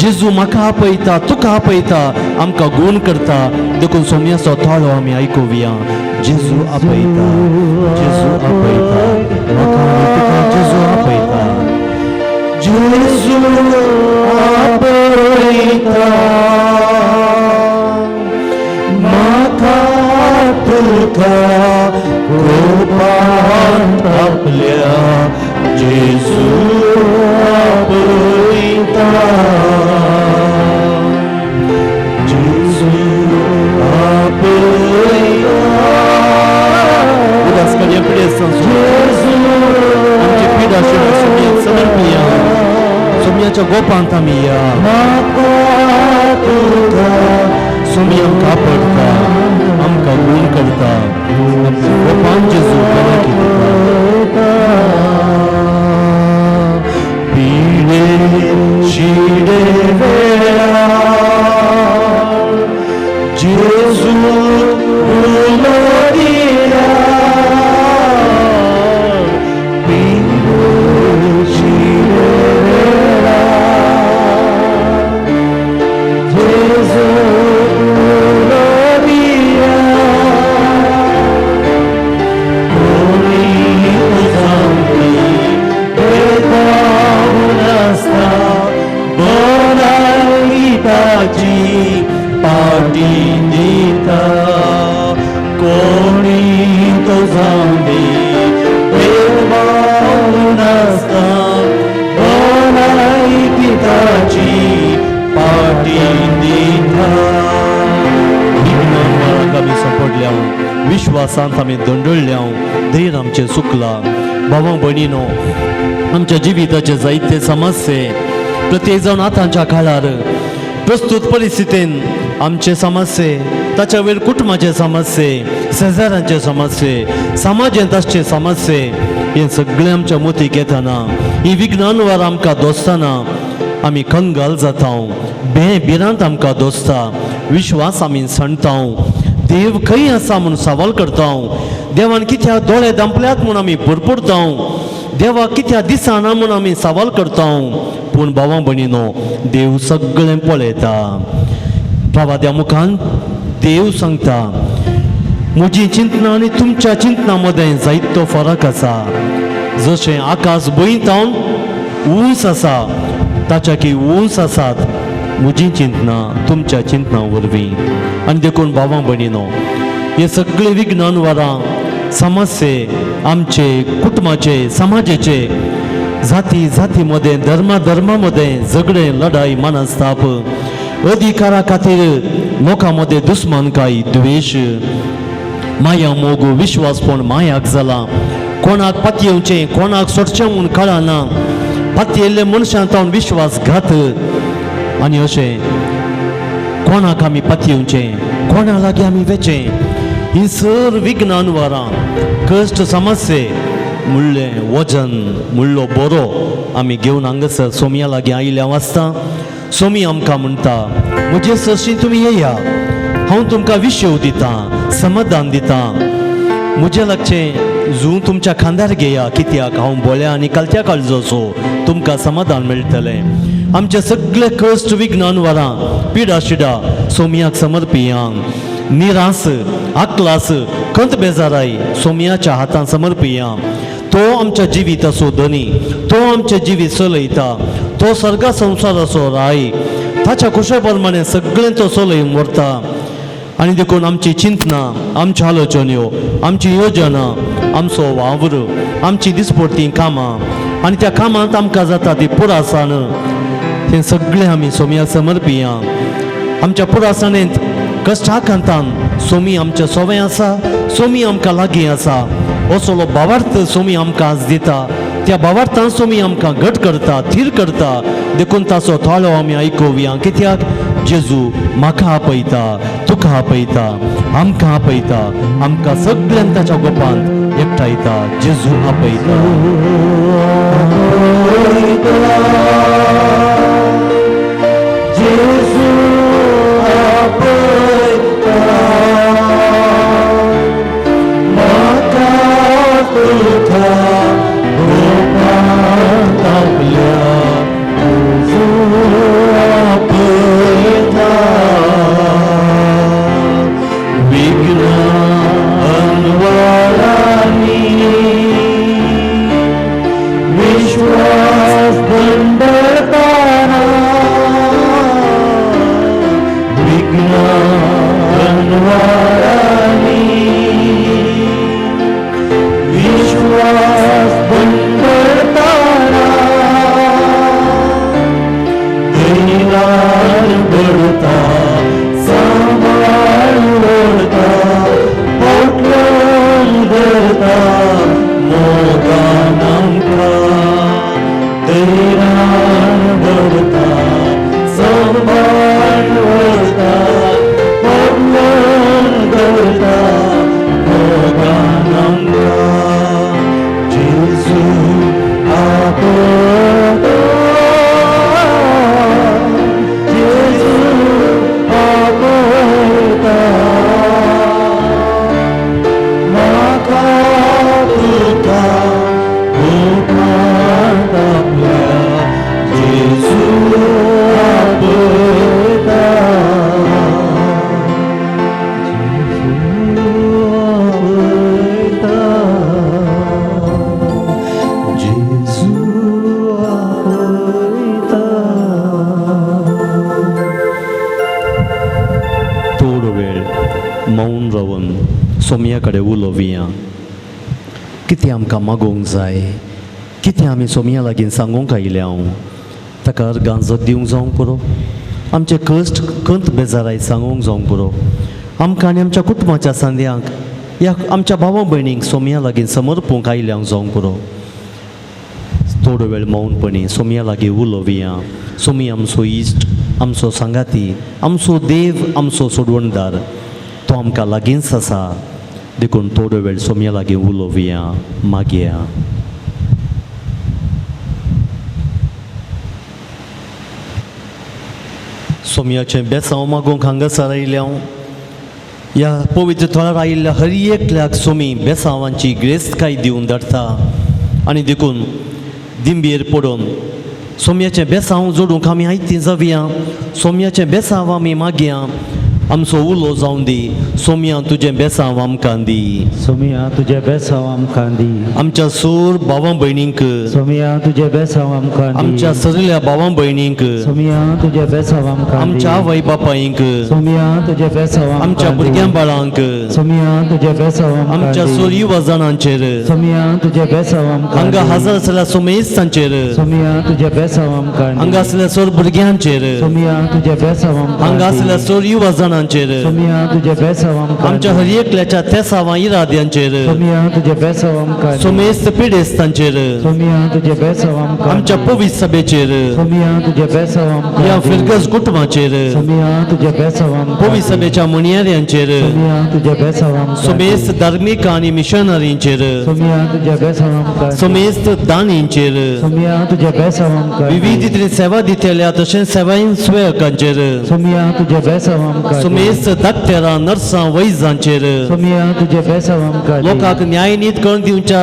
जेजू म्हाका आपयता, तुका आपयता, आमकां गूण करता. देखून सोमयाचो ताळो आमी आयकवया. जेजू आपयता, जेजू आपयता, म्हाका आनी तुका जेजू आपयता. जेजू आपयता म्हाका तुका कृपान आपल्या, जेजू आपयता, जेजू आपयता. उदास करया पिडेस्तांचो आमची पिडा सोमयाक समर्पिया. सोमयाच्या गोपांत आमी या. म्हाका तुका सोमी आमकां आपडटा, आमकां गूण करता. आपल्या गोपान जेजू भलायकी दिता. पिडे शिडे वेळार जेजू उलो दिला, पिडे शिडे वेळार जेजू उलो दिला. कोणी तुझांती बेदावून आसता, बरायताची पाटी दिता. कोणी तुझांती बेदावून आसता, बरायताची पाटी दिता. विज्ञान मळाक आमी सांपडल्या, विश्वासांत आमी दंडळल्या, धैर्य आमचें सुकलां. भावां भयणीनो, आमच्या जिविताचे जायते समस्ये प्रत्येक जावन आतांच्या काळार प्रस्तूत परिस्थितीन आमचे समस्ये, ताच्या वयर कुटुंबाचे समस्ये, शेजाऱ्यांचे समस्ये, समाजेंत आसचे समस्ये, हें सगळें आमच्या मोतीक येतना, ही विज्ञानवार आमकां दोसतना आमी कंगाल जाता. बे भिरांत आमकां दोसता, विश्वास आमी सांडता. देव खंय आसा म्हूण सवाल करता. देवान कित्याक दोळे दांपल्यात म्हूण आमी पुरपुरता. देवाक कित्याक दिसना म्हूण आमी सवाल करता. पूण भावां भयणीनो, देव सगळें पळयता. प्रवाद्या मुखान देव सांगता, म्हजी चिंतना आनी तुमच्या चिंतना मदें जायतो फरक आसा. जशें आकाश भंयतावन उंच आसा, ताच्या की उंच आसात म्हजी चिंतना तुमच्या चिंतना वरवीं. आनी देखून भावां भयणीनो, हे सगळे विज्ञान वारां समस्ये आमचे कुटुंबाचे, समाजाचे, जाती जाती मदें, धर्मा धर्मा मदें झगडें, लढाई, मनस्ताप, अधिकारा खातीर लोकां मदें दुस्मानकाय, द्वेश, माया मोग, विश्वासपण मायाक जाला. कोणाक पातयेवचें कोणाक सोडचें म्हूण कळना. पातयेल्ले मनशान तावन विश्वासघात. आनी अशें कोणाक आमी पातयेवचें, कोणा लागीं आमी वेचें, ही सर विज्ञान वारां कश्ट समस्ये म्हणलें वजन म्हणलो बरो आमी घेवन हांगासर सोमया लागीं आयिल्ल्या वाचता. सोमी आमकां म्हणटा, म्हजे सरशी तुमी येया, हांव तुमकां विशेव दितां, समाधान दितां. म्हजें लागचें जूं तुमच्या खांदार घेया, कित्याक हांव बोल्या आनी कालत्या काळजोचो, तुमकां समाधान मेळटलें. आमचे सगळे कश्ट विज्ञान वारां पिडा शिडा सोमयाक समर्पिया. निरास, आकलास, खंत बेजाराय सोमयाच्या हातान समर्पिया. तो आमच्या जिविताचो धनी, तो आमचें जिवीत चलयता, तो सर्गा संवसाराचो राय, ताच्या कुशा प्रमाणे सगळें तो चलय व्हरता. आनी देखून आमची चिंतना, आमच्यो आलोचन्यो, आमची योजना, आमचो वावर, आमची दिसपडटी कामां आनी त्या कामांत आमकां जाता ती पुरासान, हें सगळें आमी सोमया समर्पिया. आमच्या पुरासाणेंत कश्टाकांतान सोमी आमच्या सोवें आसा, सोमी आमकां लागीं आसा. असलो भावार्थ सोमी आमकां आज दिता. त्या भावार्थान सोमी आमकां घट करता, थीर करता. देखून ताचो थाळो आमी आयकुया. कित्याक जेजू म्हाका आपयता, तुका आपयता, आमकां आपयता, आमकां सगळ्यांक ताच्या गोपांत एकठायता. जेजू आपयता. जेजू आपयता म्हाका तुका गोपांत आपल्या. जेजू आपयता विघ्न अनवाळांनी, विश्वास दंडताना, विघ्न अनवाळांनी, विश्वास दंडताना, धैर्यान बडता, सांबाळ ओडता, पोटल्यान धरता, मोगान आमकां. धैर्यान बडता, सांबाळ ओडता, पोटल्यान धरता, मोगान आमकां. जेजू आपयता, जेजू आपयता म्हाका तुका गोपांत आपल्या. जेजू आपयता, जेजू आपयता, जेजू आपयता. थोडो वेळ मौन रावन सोमया कडेन उलोवया. कितें आमकां मागोवंक जाय, कितें आमी सोमया लागीं सांगूंक आयल्या, हांव ताका अर्गां जत दिवंक जावंक पुरो, आमचे कश्ट खंत बेजाराय सांगूंक जावंक पुरो, आमकां आनी आमच्या कुटुंबाच्या सांद्यांक ह्या आमच्या भावा भयणींक सोमया लागीं समर्पूंक आयल्या जावंक पुरो. थोडो वेळ मौनपणी सोमया लागीं उलोवया. सोमी आमचो इश्ट, आमचो सांगाती, आमचो देव, आमचो सोडवणदार, तो आमकां लागींच आसा. देखून थोडो वेळ सोमया लागीं उलोवया, मागया. सोमयाचें बेसांव मागूंक हांगासर आयिल्ल्या हांव. ह्या पवित्र थळार आयिल्ल्या हर एकल्याक सोमी बेसांवांची ग्रेस्तकाय दिवन धाडटा. आनी देखून दिंबेर पडून सोमयाचें बेसांव जोडूंक आमी आयतीं जावया. सोमयाचें बेसांव आमी मागया. आमचो उलो जावन दी, सोमया तुजें बेसांव आमकां दी. सोमया तुजें बेसांव आमकां दी. आमच्या सूर भावां भयणींक, सोमया तुजें बेसांव आमकां दी. आमच्या सगल्या भावां भयणींक, सोमया तुजें बेसांव आमकां दी. आमच्या आवय बापायंक, सोमया तुजें बेसांव आमकां आमच्या दी. भुरग्यां बाळांक, सोमया तुजें बेसांव आमकां आमच्या दी. सूर युवा जाणांचेर, सोमया तुजें बेसांव आमकां हांगा दी. हजर आसल्या सोमेस्तांचेर, सोमया तुजें बेसांव आमकां दी. हांगा आसल्या सोर भुरग्यांचेर, सोमया तुजें बेसांव आमकां हांगा दी. आसल्या सोर युवा जाणांचेर, सोमया तुजें बेसांव आमकां आमच्या दी. हर एकल्याच्या तेसावां इराद्यांचेर, सोमया तुजें बेसांव आमकां दी. सोमेस्त पिडेस्तांचेर, सोमया तुजें बेसांव आमकां आमच्या दी. पवित्र सभेचेर, सोमया तुजें बेसांव आमकां ह्या दी. फिरगज कुटुंबाचेर, सोमया तुजें बेसांव आमकां पवित्र दी. सभेच्या म्हणयाऱ्यांचेर, सोमया तुजें बेसांव आमकां दी. सोमेस्त धार्मीक आनी मिशनरींचेर, सोमया तुजें बेसांव आमकां दी. सोमेस्त दानींचेर, सोमया तुजें बेसांव आमकां दी. विविध सेवा दितल्या तशेंच सेवाय सेवकांचेर, सोमया तुजें बेसांव आमकां दी. सोमेस्त डाक्टरां, नर्सां, वैजांचेर, सोमया तुजें बेसांव आमकां दी. लोकांक न्यायनीत करून दिवच्या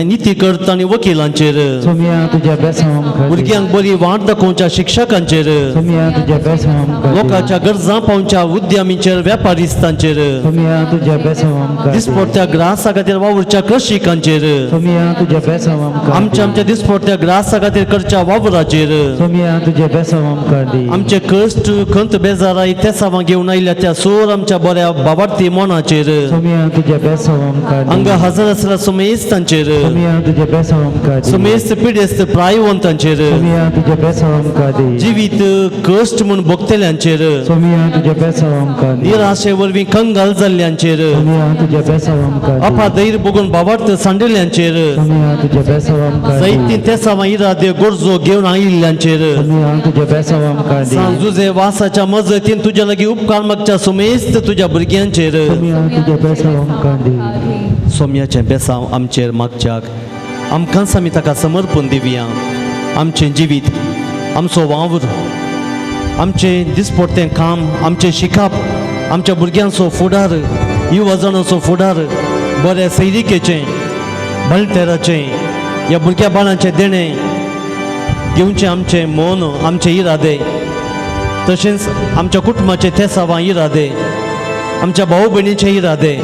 निती करता आनी वकिलांचेर, सोमया तुजें बेसांव आमकां दी. भुरग्यांक बरी वाट दाखोवच्या शिक्षकांचेर, सोमया तुजें बेसांव आमकां दी. लोकांच्या गरजां पावच्या उद्यमींचेर, वेपारिस्तांचेर, सोमया तुजें बेसांव आमकां दी. दिसपडत्या ग्रासा खातीर वावुरच्या कृषिकांचेर, सोमया तुजें बेसांव आमकां दी. आमच्या आमच्या दिसपडत्या ग्रासा खातीर करच्या वावराचेर, सोमया तुजें बेसांव आमकां दी. आमचे कश्ट खंत बेजाराय तेसावां तेसावां घेवन आयल्या त्या सोर आमच्या बऱ्या बाबार्थी मनाचेर, सोमया तुज्या बेसांव आमकां दी. हांगा हजर आसल्या सुमेस्तांचेर, सोमया तुज्या बेसांव आमकां दी. सुमेस्त पिडेस्त प्रायवंतांचेर, सोमया तुज्या बेसांव आमकां दी. जिवीत कश्ट म्हूण भोगतल्यांचेर, सोमया तुज्या बेसांव आमकां दी. निराशे वरवीं कंगाल जाल्ल्यांचेर, सोमया तुज्या बेसांव आमकां दी. अपाधैर बघून बाबार्थ सांडिल्ल्यांचेर, सोमया तुज्या बेसांव आमकां दी. जायतीं तेसावां इरादे गरजो घेवन आयिल्ल्यांचेर, सोमया तुज्या बेसांव आमकां दी. सांजुजे वासाच्या मजतीन तुज्या लागीं उपकार मागच्या सुमेस्त तुज्या भुरग्यांचेर, सोमया तुज्या बेसांव आमकां दी. सोम्याचें बेसांव आमचेर मागच्याक आमकांच आमी ताका समर्पण दिवया. आमचें जिवीत, आमचो वावर, आमचें दिसपडतें काम, आमचें शिकप, आमच्या भुरग्यांचो फुडार, युवा जाणांचो फुडार, बऱ्या सैरिकेचें, बळटेराचें, ह्या भुरग्या बाळांचें देणें घेवचें आमचें मन, आमचे इरादे, तशेंच आमच्या कुटुंबाचे तेसावां इरादे, आमच्या भाव भयणीचे इरादे,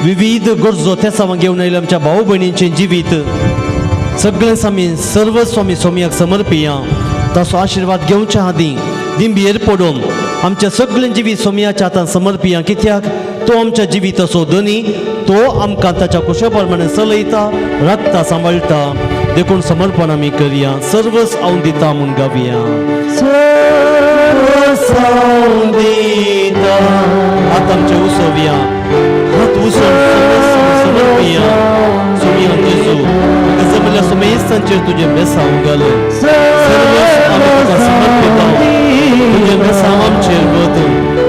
विविध गरजो तेसावां घेवन आयिल्ल्या आमच्या भाव भयणीचें जिवीत सगळें आमी सर्वस्व आमी सोमयाक समर्पिया. ताचो आशिर्वाद घेवच्या आदीं दिंबयेर पडून आमचें सगळें जिवीत सोमयाच्या हातान समर्पिया, कित्याक तो आमच्या जिविताचो धनी, तो आमकां ताच्या कुशा प्रमाणे चलयता, राखता, सांबाळटा. देखून समर्पण आमी करया. सर्वस हांव दिता म्हूण गावया. सर्वस हांव दिता. हात आमचे उसोवया, हात उसोवन समर्पिया. सोमया जेजू, जमल्या सुमेस्तांचेर तुजें बेसांव घाल. सर्वस आमी तुका समर्पिता. तुजें बेसांव आमचेर वत,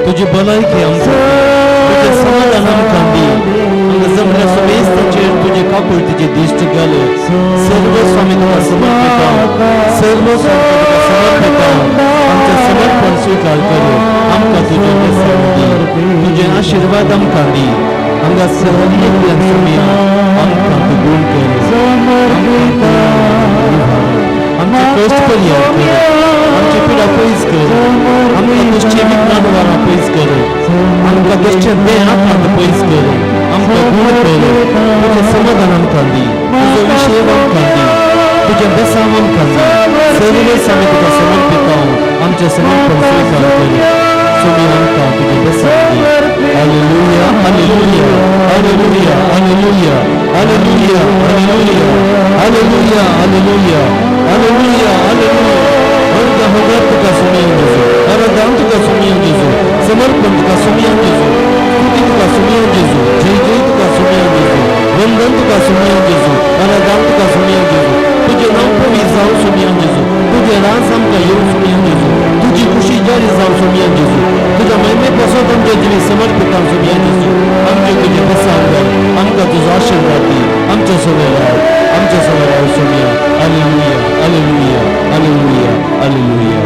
तुजी भलायकी आमकां, तुजें समाधान आमकां दी. हांगा जमल्या सुमेस्तांचेर तुजे काकुळतीची दिश्ट घाल. सर्वस्व आमी तुका समर्पिता, सर्वस्व आमी तुका समर्पिता. आमचें समर्पण स्विकार कर, आमकां तुजें बेसांव दी, तुजे आशिर्वाद आमकां दी. हांगा सहलींतल्यान सोमया आमकां तूं गुण कर, आमचे कश्ट पर्याय कर, आमची पिडा पयस कर, आमकां दुसचें विज्ञान वारां पयस कर, आमकां दुसचें बें आकांत पयस कर, आमकां गुण कर, तुजें समाधान आमकां दी, तुजो विशय आमकां दी, तुजें बेसांव आमकां दी. सर्वस आमी तुका समर्पिता. आमचें समर्पण स्विकार कर. सोमया आमकां तुजें बेसांव दी. Hallelujah, hallelujah, hallelujah, hallelujah, hallelujah, hallelujah, hallelujah, hallelujah, hallelujah. Harda Harda तुका सोमया जेजू, आराधन तुका सोमया जेजू, समर्पण तुका सोमया जेजू, स्तुती तुका सोमया जेजू, जय जय तुका सोमया जेजू, वंदन तुका सोमया जेजू, आराधन तुका सोमया जेजू. तुजें नांव पवित्र जावं सोमया जेजू, तुजें राज आमकां येवं सोमया जेजू, तुजी खुशी जारी जावं सोमया जेजू, तुज्या महिमे पासत आमच्या जिवीत समर्पिता सोमया जेजू. आमचें तुजें बेसांव घाल, आमकां तुजो आशिर्वाद दी. आमच्या सगळे राव, आमच्या सगळे राव Somaiya. Hallelujah, hallelujah, hallelujah, hallelujah.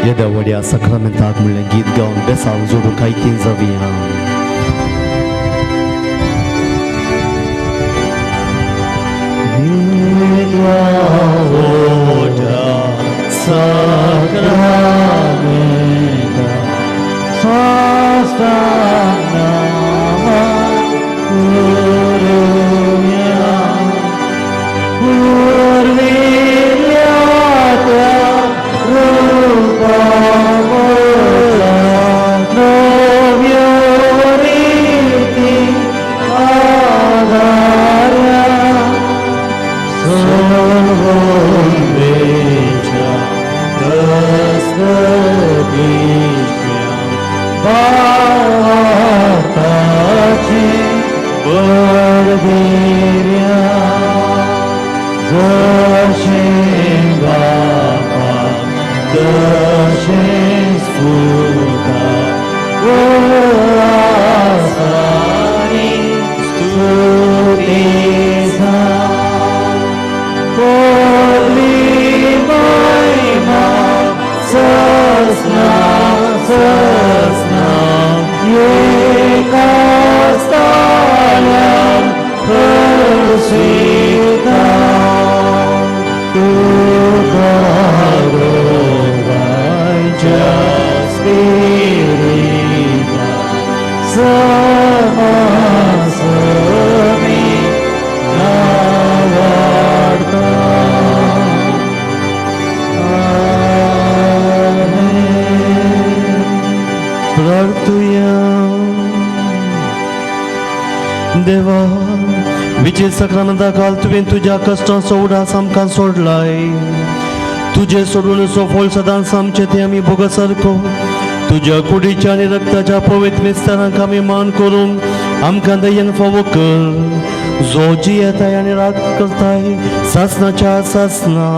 येद्या व्हड्या सक्रामेंताक म्हणलें गीत गावन बेसांव जोडूंक आयतीन जावया. येद्या साक्रामेंता साष्टांग नमन करुया. पुर्विल्ल्या त्या रुपावरला नव्यो रिती आधार्या सर्वोंबेच्या दस्तदीच्या भावार्थाचे बळवीर्या जशें बापाक तशें सुता आसानी स्तुती पडली महिमा ससना ससना एका स्थानान हर्षिता तुका दोगांच्या स्पिरिता समाधान. देवा, विजय सक्रामंता काल तुवें तुज्या कश्टांचो उडास आमकां सोडलाय. तुजें सोडून फळ सदांच आमचें तें आमी भोग सारको. तुज्या कुडीच्या आनी रक्ताच्या पवित्र मिस्तारांक आमी मान करूंक आमकां दयेन फावो कर. जो जियेताय आनी रात करताय सासनाच्या सासना.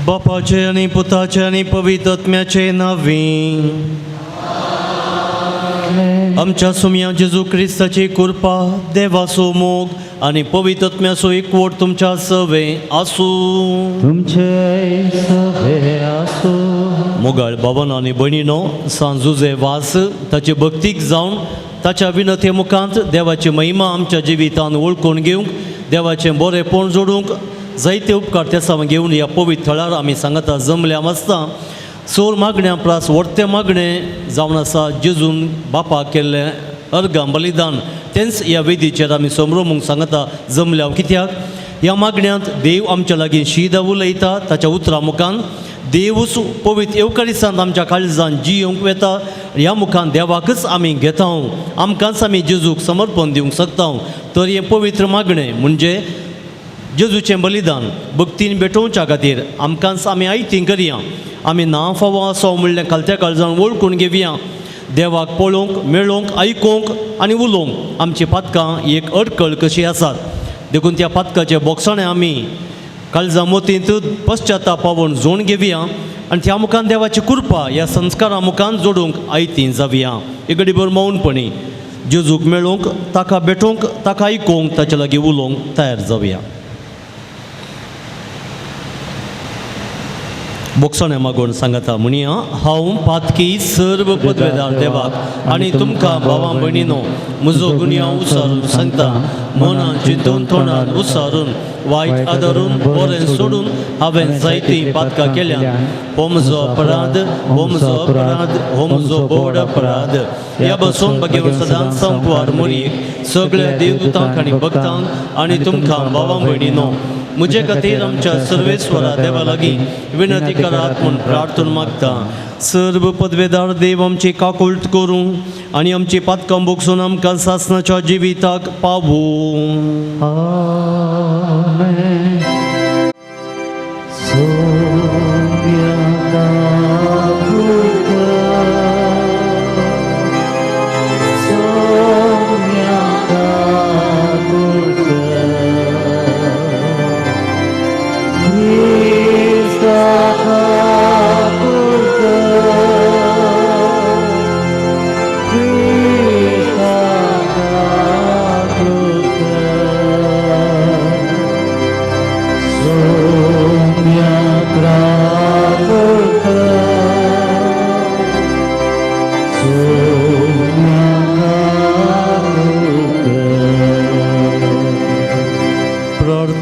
बापाचे आनी पुताचे आनी पवित्र आत्म्याचे नांवी. आमच्या सुमया जेजू क्रिस्ताची कृपा, देवाचो मोग आनी पवित्र आत्म्याचो एकवट तुमच्या सवे आसूं. तुमचे सवे आसूं. मोगाळ बाबानो आनी भयणीनो, सांजुजे वास ताचे भक्तीक जावन ताच्या विनते मुखांत देवाची महिमा आमच्या जिवितान वळखून घेवंक, देवाचें बरेंपण जोडूंक जायते उपकार तेसांव घेवन ह्या पवित्र थळार आमी सांगता जमल्या आसता. सोर मागण्या प्लास व्हडते मागणें जावन आसा जेजून बापाक केल्लें अर्गां बलिदान, तेंच ह्या वेदीचेर आमी समरोमूंक सांगता जमल्या. कित्याक ह्या मागण्यांत देव आमच्या लागीं शीदा उलयता. ताच्या उतरां मुखान देवूच पवित्र येवकारिसांत आमच्या काळजान जियोवंक वेता. ह्या मुखान देवाकच आमी घेता, आमकांच आमी जेजूक समर्पण दिवंक शकता. तर हें पवित्र मागणें म्हणजे जेजूचें बलिदान भक्तीन भेटोवच्या खातीर आमकांच आमी आयती करया. आमी ना फावो आसा म्हणलें खालत्या काळजान वळखून घेवया. देवाक पळोवंक, मेळोवंक, आयकूंक आनी उलोवंक आमची पातकां एक अडकळ कशी आसात. देखून त्या पातकाचे बोगसाणें आमी काळजा मोतींत पश्चाताप पावोवन जोड घेवया आनी त्या मुखान देवाची कृपा ह्या संस्कारा मुखान जोडूंक आयती जावया. एक घडीभर मौनपणी जेजूक मेळोवंक, ताका भेटोवंक, ताका आयकूंक, ताचे लागीं उलोवंक तयार जावया. बोगसाणें मागून सांगता म्हणया, हांव पातकी सर्व पदवेदार देवाक आनी तुमकां भावां भयणीनो म्हजो गुन्यांव उसारून सांगता. मनान चिंतून तोंडान उसारून वायट आदरून बरें सोडून हांवें जायतीं पातकां केल्यात. हो म्हजो अपराध, हो म्हजो अपराध, हो म्हजो व्हड अपराध. ह्या बसून बगेवन सदांच संपवार मोरयेक सगळ्या देवदूतांक आनी भक्तांक आनी तुमकां भावां भयणीनो म्हजे खातीर आमच्या सर्वेस्वरा देवा लागीं विनंती करात म्हूण प्रार्थना मागता. सर्व पदवेदार देव आमची काकुळट करूं आनी आमची पातकां भोगसून आमकां सासनाच्या जिविताक पावूं. आमेन. Christa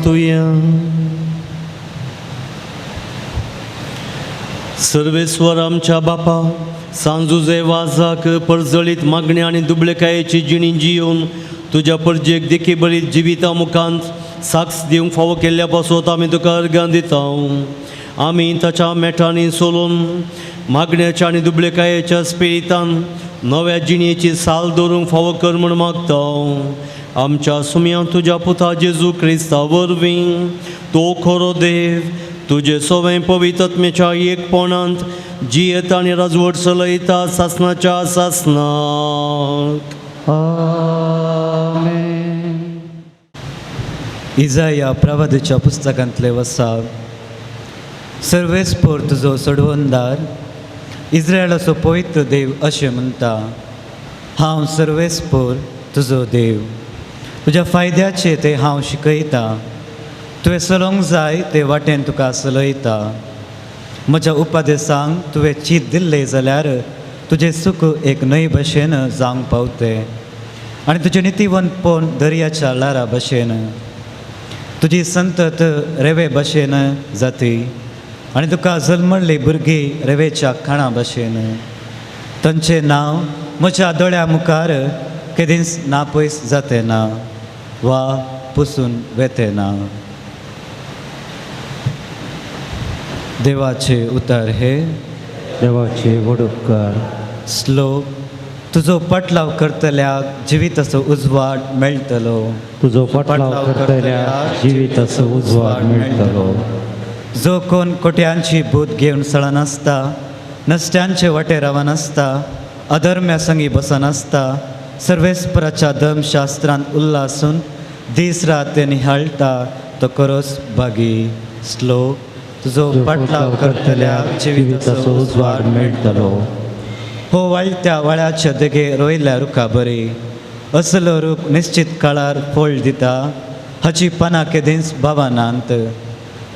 प्रार्थुया. सर्वेस्वर आमच्या बापा, सांजुजे वाजाक परजळीत मागण्या आनी दुबळेकायेची जिणी जियोवन तुज्या परजेक देखी बरी जिविता मुखांत साक्ष दिवंक फावो केल्ल्या पासत आमी तुका अर्गां दिता. आमी ताच्या मेटांनी सोलून मागण्याच्या आनी दुबळेकायेच्या स्पिरितान नव्या जिणेची साल दवरूंक फावो कर म्हूण मागता. आमच्या सुम्या तुज्या पुता जेजू क्रिस्ता वरवीं, तो खरो देव, तुजे सवें पवित्रत्मेच्या एकपणांत जियेता आनी राजवट चलयता सासनाच्या सासनाक. आमेन. इजाया प्रवादाच्या पुस्तकांतले वसाव. सर्वेस्पोर तुजो सोडवणदार, इस्रायलाचो पवित्र देव अशें म्हणटा, हांव सर्वेस्पोर तुजो देव, तुज्या फायद्याचें तें हांव शिकयतां, तुवें चलोवंक जाय ते वाटेन तुका चलयता. म्हज्या उपदेसांक तुवें चीत दिल्लें जाल्यार तुजें सूख एक न्हंय भशेन जावंक पावतें आनी तुजें नितीवंतपण दर्याच्या ल्हारा भशेन. तुजी संतत रेवे भशेन जाती आनी तुका जल्मल्ली भुरगीं रेवेच्या खाणा भशेन. तांचें नांव म्हज्या दोळ्या मुखार केदींच ना पयस जातें ना वा पुसून वेतें ना. देवाचे उतर हे. देवाचे व्हड उपकार. श्लोक. तुजो पाटलाव करतल्याक जिविताचो उजवाड मेळटलो. तुजो पाटलाव करतल्या जिविताचो उजवाड मेळटलो. जो कोण कोट्यांची भूत घेवन सळनासता, नश्ट्यांचे वाटे रावनासता, अधर्म्या संगी बसनासता, सर्वेस्पराच्या धर्मशास्त्रांत उल्लासून दीस रात ते निहाळटा, तो खरोच भागी. श्लोक. तुजो पाटलाव करतल्या जिविताचो उजवाड मेळटलो. हो वाळट्या वाळ्याच्या देगे रोयल्या रुखा बरी. असलो रूख निश्चित काळार फळ दिता, हाची पानां केदींच बाबानांत.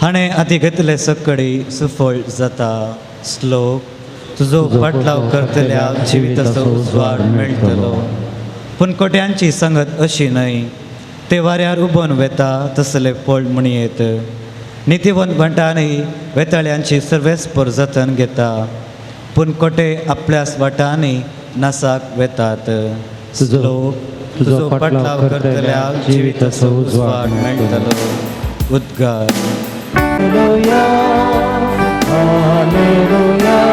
हाणें आदी घेतले सकडी सुफळ जाता. श्लोक. तुजो पाटलाव करतल्या जिविताचो उजवाड मेळटलो. पूण कोट्यांची संगत अशी न्हय, ते वाऱ्यार उबोन वेता तसले फळ म्हणयेत. नितीवंत भटांनी वेताळ्यांची सर्वेस्पर जतन घेता, पूण कोटे आपल्याच वाटांनी नासाक वेतात. तुजो तुजो पाटलाव करतल्या जिविताचो उजवाड मेळटलो. उद्गार. Hallelujah, hallelujah,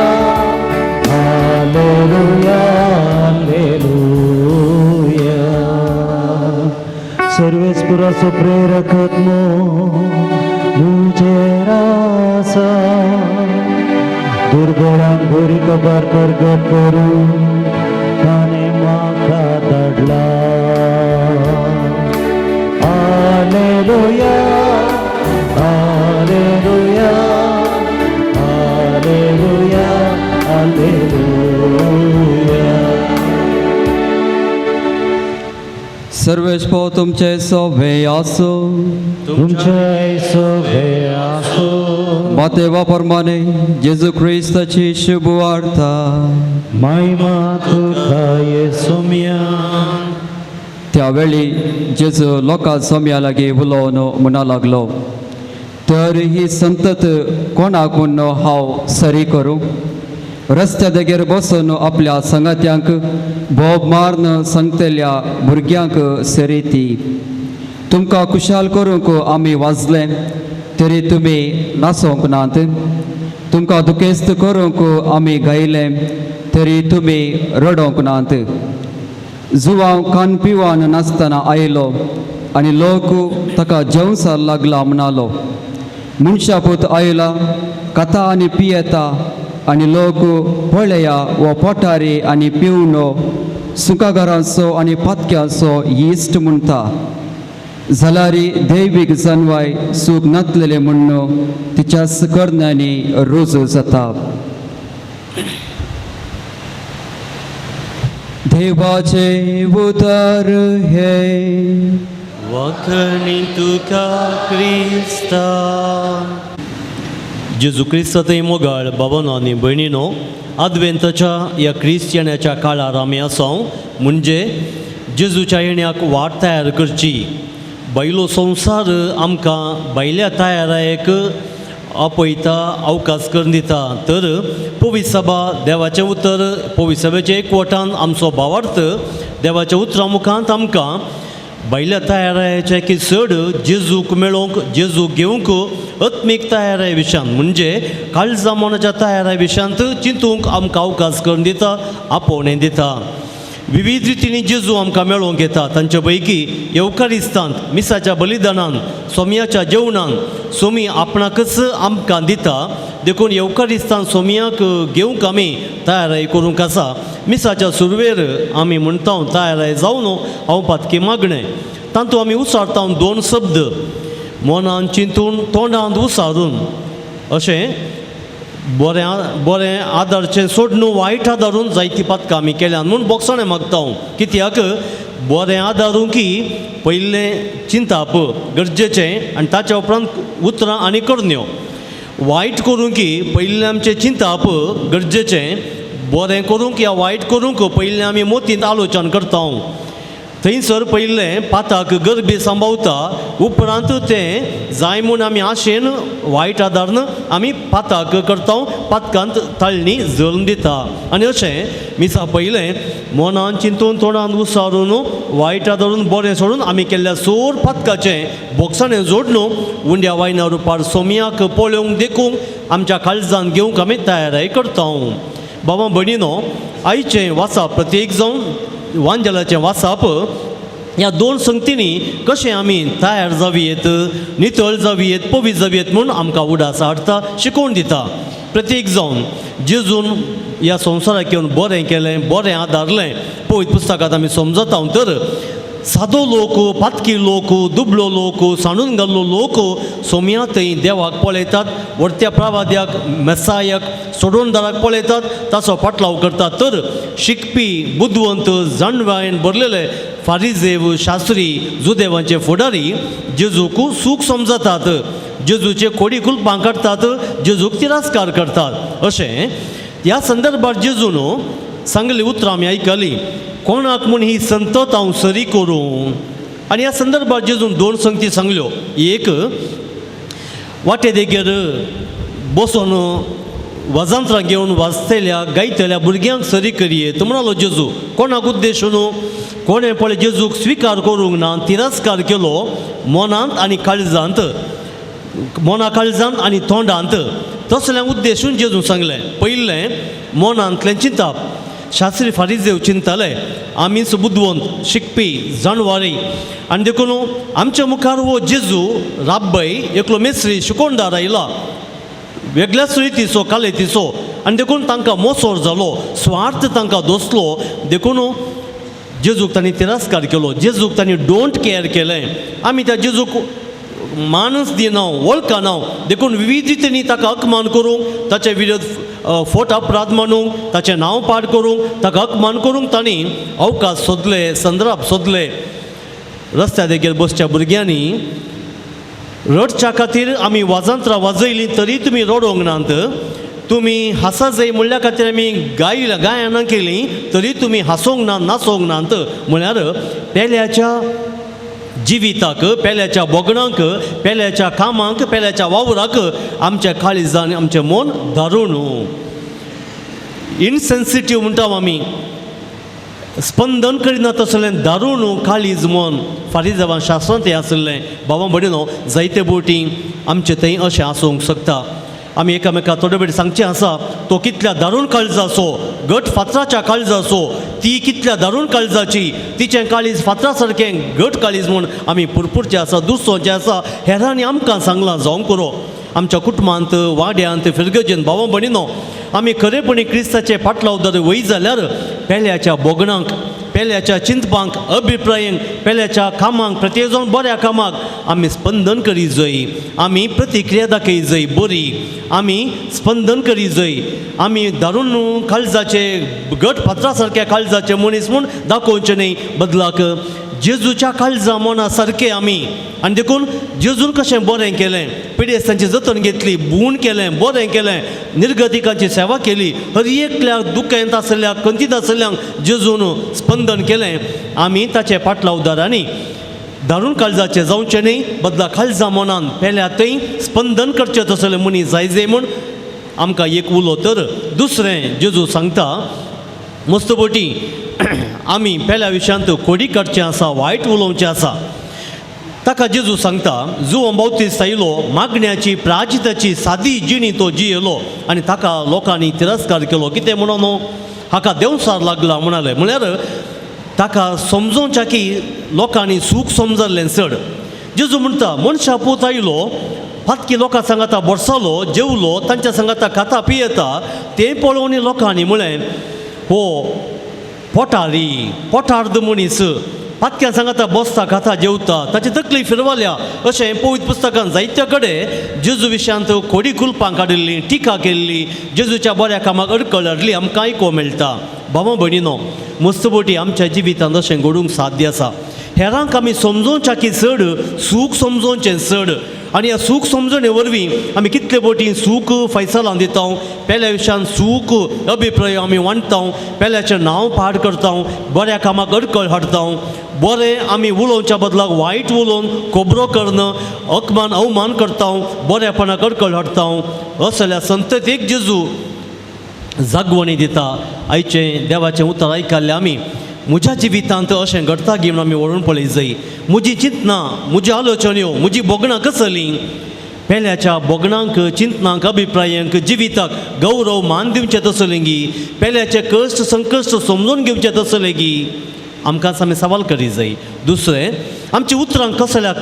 hallelujah, hallelujah. सर्वेस्पुराचो प्रेरक आत्मो म्हजेर आसा, दुर्बळांक बरी खबर प्रगट करूं ताणें म्हाका धाडला. Hallelujah, hallelujah, hallelujah, hallelujah. सर्वेस्पोर तुमचे सवे आसो. तुमचे सवे आसो. मातेवा प्रमाणे जेजू क्रिस्ताची शुभ वार्ता. महिमा तुका येसुम्या. त्यावेळी जेजू लोकां सोम्या लागीं उलोवन म्हणा लागलो, तर ही संतत कोणाकून हांव सरी करूं? रस्त्या देगेर बसून आपल्या संगात्यांक बोब मारून सांगतल्या भुरग्यांक सरी ती. तुमकां खुशाल करूंक आमी वाजले तरी तुमी नाचोंक नात, तुमकां दुखेस्त करूंक आमी गायले तरी तुमी रडोंक नात. जुवांव खान पिवान नासतना आयलो आनी लोक ताका जेवसार लागला म्हणालो. मनशापूत आयला, खाता आनी पियेता आनी लोक पळया हो पोटारी आनी पिवनो, सुकाघरांचो आनी पातक्यांचो इश्ट म्हणटा. जाल्यार दैवीक जनवाय सूख नातलेलें म्हण्ण तिच्याच करण्यांनी रुजू जाता. देवाचे उतर हे. वखणी तुका क्रिस्ता. जेजू क्रिस्तांतय मोगाळ बाबानो आनी भयणीनो, आदवेंताच्या ह्या क्रिस्तियानाच्या काळार आमी आसा, म्हणजे जेजूच्या येण्याक वाट तयार करची. बायलो संवसार आमकां बायल्या तयारायेक आपयता, अवकाश करून दिता। तर पवित्र सभा देवाचें उतर, पवित्र सभेचें एकवटान आमचो भावार्थ देवाच्या उतरा मुखांत आमकां बायल्या तयारायेचें की चड जेजूक मेळोवंक, जेजूक घेवंक आत्मीक तयाराय विशयांत म्हणजे काळजा मनाच्या तयाराय विशयांत चिंतूंक आमकां अवकाश करून दिता, आपोवणें दिता। विविध रितींनी जेजू आमकां मेळोवंक येता। तांचे पैकी येवकारिस्तांत मिसाच्या बलिदानान, सोमयाच्या जेवणान सोमी आपणाकच आमकां दिता। देखून येवकारिस्तान सोमयाक घेवंक आमी तयाराय करूंक आसा। मिसाच्या सुरवेर आमी म्हणटा तयाराय जावन हांव पातकी मागणें, तातूंत आमी उसारता दोन शब्द, मनान चिंतून तोंडांत उसारून, अशें बरें बरें आदारचें सोडून वायट आदारून जायती पातकां आमी केल्यान म्हूण बोगसणें मागता हांव। कित्याक बरें आदारूं की पयलें चिंताप गरजेचें आनी ताच्या उपरांत उतरां आनी करण्यो। वायट करूं की पयलें आमचें चिंताप गरजेचें, बरें करूंक या वायट करूंक पयलें आमी मोतींत आलोचन करता। थंयसर पयलें पाताक गरबी सांबावता, उपरांत तें जाय म्हूण आमी आशेन वायट आदारन आमी पाताक करता, पातकांत ताळणी जल्म दिता। आनी अशें मिसा पयलें मनान चिंतून तोंडान उसारून वायट आदारून बरें सोडून आमी केल्ल्या सोर पातकाचें बोगसाणें जोडून उंड्या वायना रुपार सोमयाक पळोवंक देखूंक आमच्या काळजान घेवंक आमी तयाराय करता। बाबा भयणीनो, आयचें वाचप प्रत्येक जावन वांजेलाचें वाचप ह्या दोन संगतींनी कशें आमी तयार जावयेत, नितळ जावयेत, पवित्र जावयेत म्हूण आमकां उडास हाडटा, शिकोवन दिता। प्रत्येक जावन जेजून ह्या संवसाराक येवन बरें केलें, बरें आदारलें, पवित्र पुस्तकांत आमी समजता। तर सादो लोक, पातकी लोक, दुबळो लोक, सांडून घाल्लो लोक सोमया थंय देवाक पळयतात, व्हडत्या प्रवाद्याक, मेसायाक, सोडोणदाराक पळयतात, ताचो फाटलाव करतात। तर शिकपी, बुदवंत, जाणवायेन भरलेले फारिजेव, शास्त्री, जुदेवांचे फुडारी जेजूक सूख समजतात, जेजूचे खोडी कुलपां काडटात, जेजूक तिरस्कार करतात। अशें ह्या संदर्भार जेजून सांगली उतरां आमी आयकली, कोणाक म्हूण ही संतत हांव सरी करूं। आनी ह्या संदर्भार जेजून दोन संगती सांगल्यो। एक, वाटे देगेर बसून वाजंत्रां घेवन वाजतल्या गायतल्या भुरग्यांक सरी करयेत म्हणालो जेजू। कोणाक उद्देशून? कोणें पळय जेजूक स्विकार करूंक ना, तिरस्कार केलो मनांत आनी काळजांत, मना काळजांत आनी तोंडांत, तसलें उद्देशून जेजून सांगलें। पयलें मनांतलें चिंताप। शास्त्री फारिजेव चिंताले आमीच बुदवंत, शिकपी, जाणवारी, आनी देखून आमच्या मुखार हो जेजू राब्बय एकलो मेस्त्री शिकोणदार आयला, वेगळ्याच रितीचो कालेतीचो, आनी देखून तांकां मोसोर जालो, स्वार्थ तांकां दोसलो, देखून जेजूक तांणी तिरस्कार केलो, जेजूक तांणी don't care केलें। आमी त्या जेजूक मानस दिना, वळखना, देखून विविध रितींनी ताका अपमान करूंक, ताचे विरोध फोट अपराध मानूंक, ताचें नांव पाड करूंक, ताका अपमान करूंक तांणी अवकाश सोदले, संदर्भ सोदले। रस्त्या देगेर बसच्या भुरग्यांनी रडच्या खातीर आमी वाजंत्रां वाजयलीं तरी तुमी रडोंक नात, तुमी हासा जाय म्हणल्या खातीर आमी गायनां केलीं तरी तुमी हांसोंक ना, नाचोंक नात। म्हळ्यार पेल्याच्या जिविताक, पेल्याच्या भोगणांक, पेल्याच्या कामांक, पेल्याच्या वावराक आमच्या काळिजान आमचें मन धारून इनसेन्सिटीव म्हणटा आमी, स्पंदन करिना तसलें दारून काळीज मन फारीजावां शास्त्रांत हें आसलें। बाबा भयणीनो, जायते बोटी आमचे थंय अशें आसूंक शकता। आमी एकामेका थोडे वेळ सांगचें आसा, तो कितल्या दारून काळजाचो, घट फातराच्या काळजाचो, ती कितल्या दारून काळजाची, तिचें काळीज फातरा सारकें घट काळीज म्हूण आमी पुरपुरचें आसा, दुसरोचें आसा। हेरांनी आमकां सांगलां जावंक पुरो। आमच्या कुटुंबांत, वाड्यांत, फिरगजेन भावा भयणीनो, आमी खरेपणी क्रिस्ताचे फाटलावदार वय जाल्यार पेल्याच्या भोगणांक, पेल्याच्या चिंतपांक, अभिप्रायेंक, पेल्याच्या कामांक, प्रत्येक जावन बऱ्या कामाक आमी स्पंदन करी जाय, आमी प्रतिक्रिया दाखय जाय बरी, आमी स्पंदन करी जाय, आमी दारून काळजाचे घट फातरा सारक्या काळजाचे मनीस म्हूण दाखोवचें न्हय, बदलाक जेजूच्या काळजा मना सारके आमी। आनी देखून जेजून कशें बरें केलें, पिडेस्तांची जतन घेतली, बूण केलें, बरें केलें, निर्गतिकांची सेवा केली, हर एकल्या दुखेंत आसल्या, खंतींत आसल्यांक जेजून स्पंदन केलें। आमी ताचे फाटलावदारांनी दारून काळजाचें जावचें न्ही, बदला काळजा मनान पेल्या थंय स्पंदन करचें तसलें मनीस जाय म्हूण आमकां एक उलो. तर दुसरें जेजू सांगता मस्तपटी आमी पेल्या विशयांत खोडी काडचें आसा, वायट उलोवचें आसा. ताका जेजू सांगता जुवां बावतीस्त आयलो, मागण्याची प्राजिताची सादी जिणी तो जियेलो आनी ताका लोकांनी तिरस्कार केलो. कितें म्हणून हाका देंवसार लागला म्हणाले, म्हळ्यार ताका समजोवच्या की लोकांनी सूख समजल्लें चड. जेजू म्हणटा मनशा पूत आयलो, पातकी लोकां सांगाता बरसालो, जेवलो, तांच्या सांगाता खाता पियेता, तें पळोवन लोकांनी म्हळें हो पोटारी पोटार्द मनीस, पातक्यां सांगाता बसता खाता जेवता, ताची तकली फिरवाल्या. अशें पवित्र पुस्तकान जायत्या कडेन जेजू विशयांत खोडी कुलपां काडिल्ली, टिका केल्ली, जेजूच्या बऱ्या कामाक अडकळ हाडली आमकां आयको मेळटा. भावा भयणीनो, मस्तबोटी आमच्या जिवितांत अशें घडूंक साध्य आसा. हेरांक आमी समजोवच्या की चड सूख समजोवचें चड, आनी ह्या सूख समजणे वरवीं आमी कितले बोटी सूख फैसलां दिता, पेल्या विशयान सूख अभिप्राय आमी वांटता, पेल्याचें नांव पाड करता, बऱ्या कामाक अडकळ हाडटा, बरें आमी उलोवच्या बदलाक वायट उलोवन खबरो करून अकमान अवमान करता, बऱ्यापणाक अडकळ हाडटा. असल्या संततीक जेजू जागवणी दिता. आयचें देवाचें उतर आयकल्लें आमी म्हज्या जिवितांत अशें घडटा गी म्हणून आमी वळून पळय जाय. म्हजी चिंतनां, म्हजी आलोचन्यो, म्हजी भोगणां कसलीं, पेल्याच्या भोगणांक, चिंतनांक, अभिप्रायांक, जिविताक गौरव मान दिवचें तसलें गी, पेल्याचे कश्ट संकश्ट समजून घेवचें तसलें गी, आमकांच आमी सवाल करी जाय. दुसरें, आमची उतरां कसल्या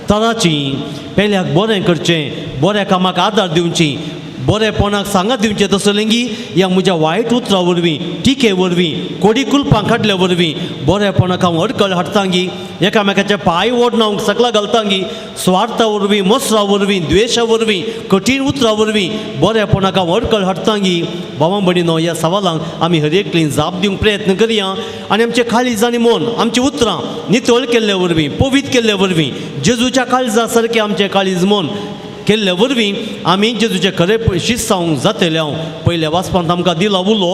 तराचीं, पेल्याक बरें करचें, बऱ्या कामाक आदार दिवची, बरेपणाक सांगात दिवचें तसलें गी, ह्या म्हज्या वायट उतरां वरवीं, टिके वरवीं, कोडी कुलपां काडल्या वरवीं बरेपणाक हांव अडकळ हाडटा गी, एकामेकाचे पांय ओडना सकला घालता गी, स्वार्था वरवीं, मसरा वरवीं, द्वेशा वरवीं, कठीण उतरां वरवीं बरेपणाक हांव अडकळ हाडटा गी. भावा भयणीनो, ह्या सवालांक आमी हर एकली जाप दिवंक प्रयत्न करया आनी आमचें काळीज आनी मन, आमचीं उतरां नितळ केल्ले वरवीं, पवित्र केल्ले वरवीं, जेजूच्या काळजा सारकें आमचें काळीज मन केल्ले वरवीं आमी जेजूचें खरें शिस्सांव जातलें. हांव पयल्या वाचपांत आमकां दिला उलो,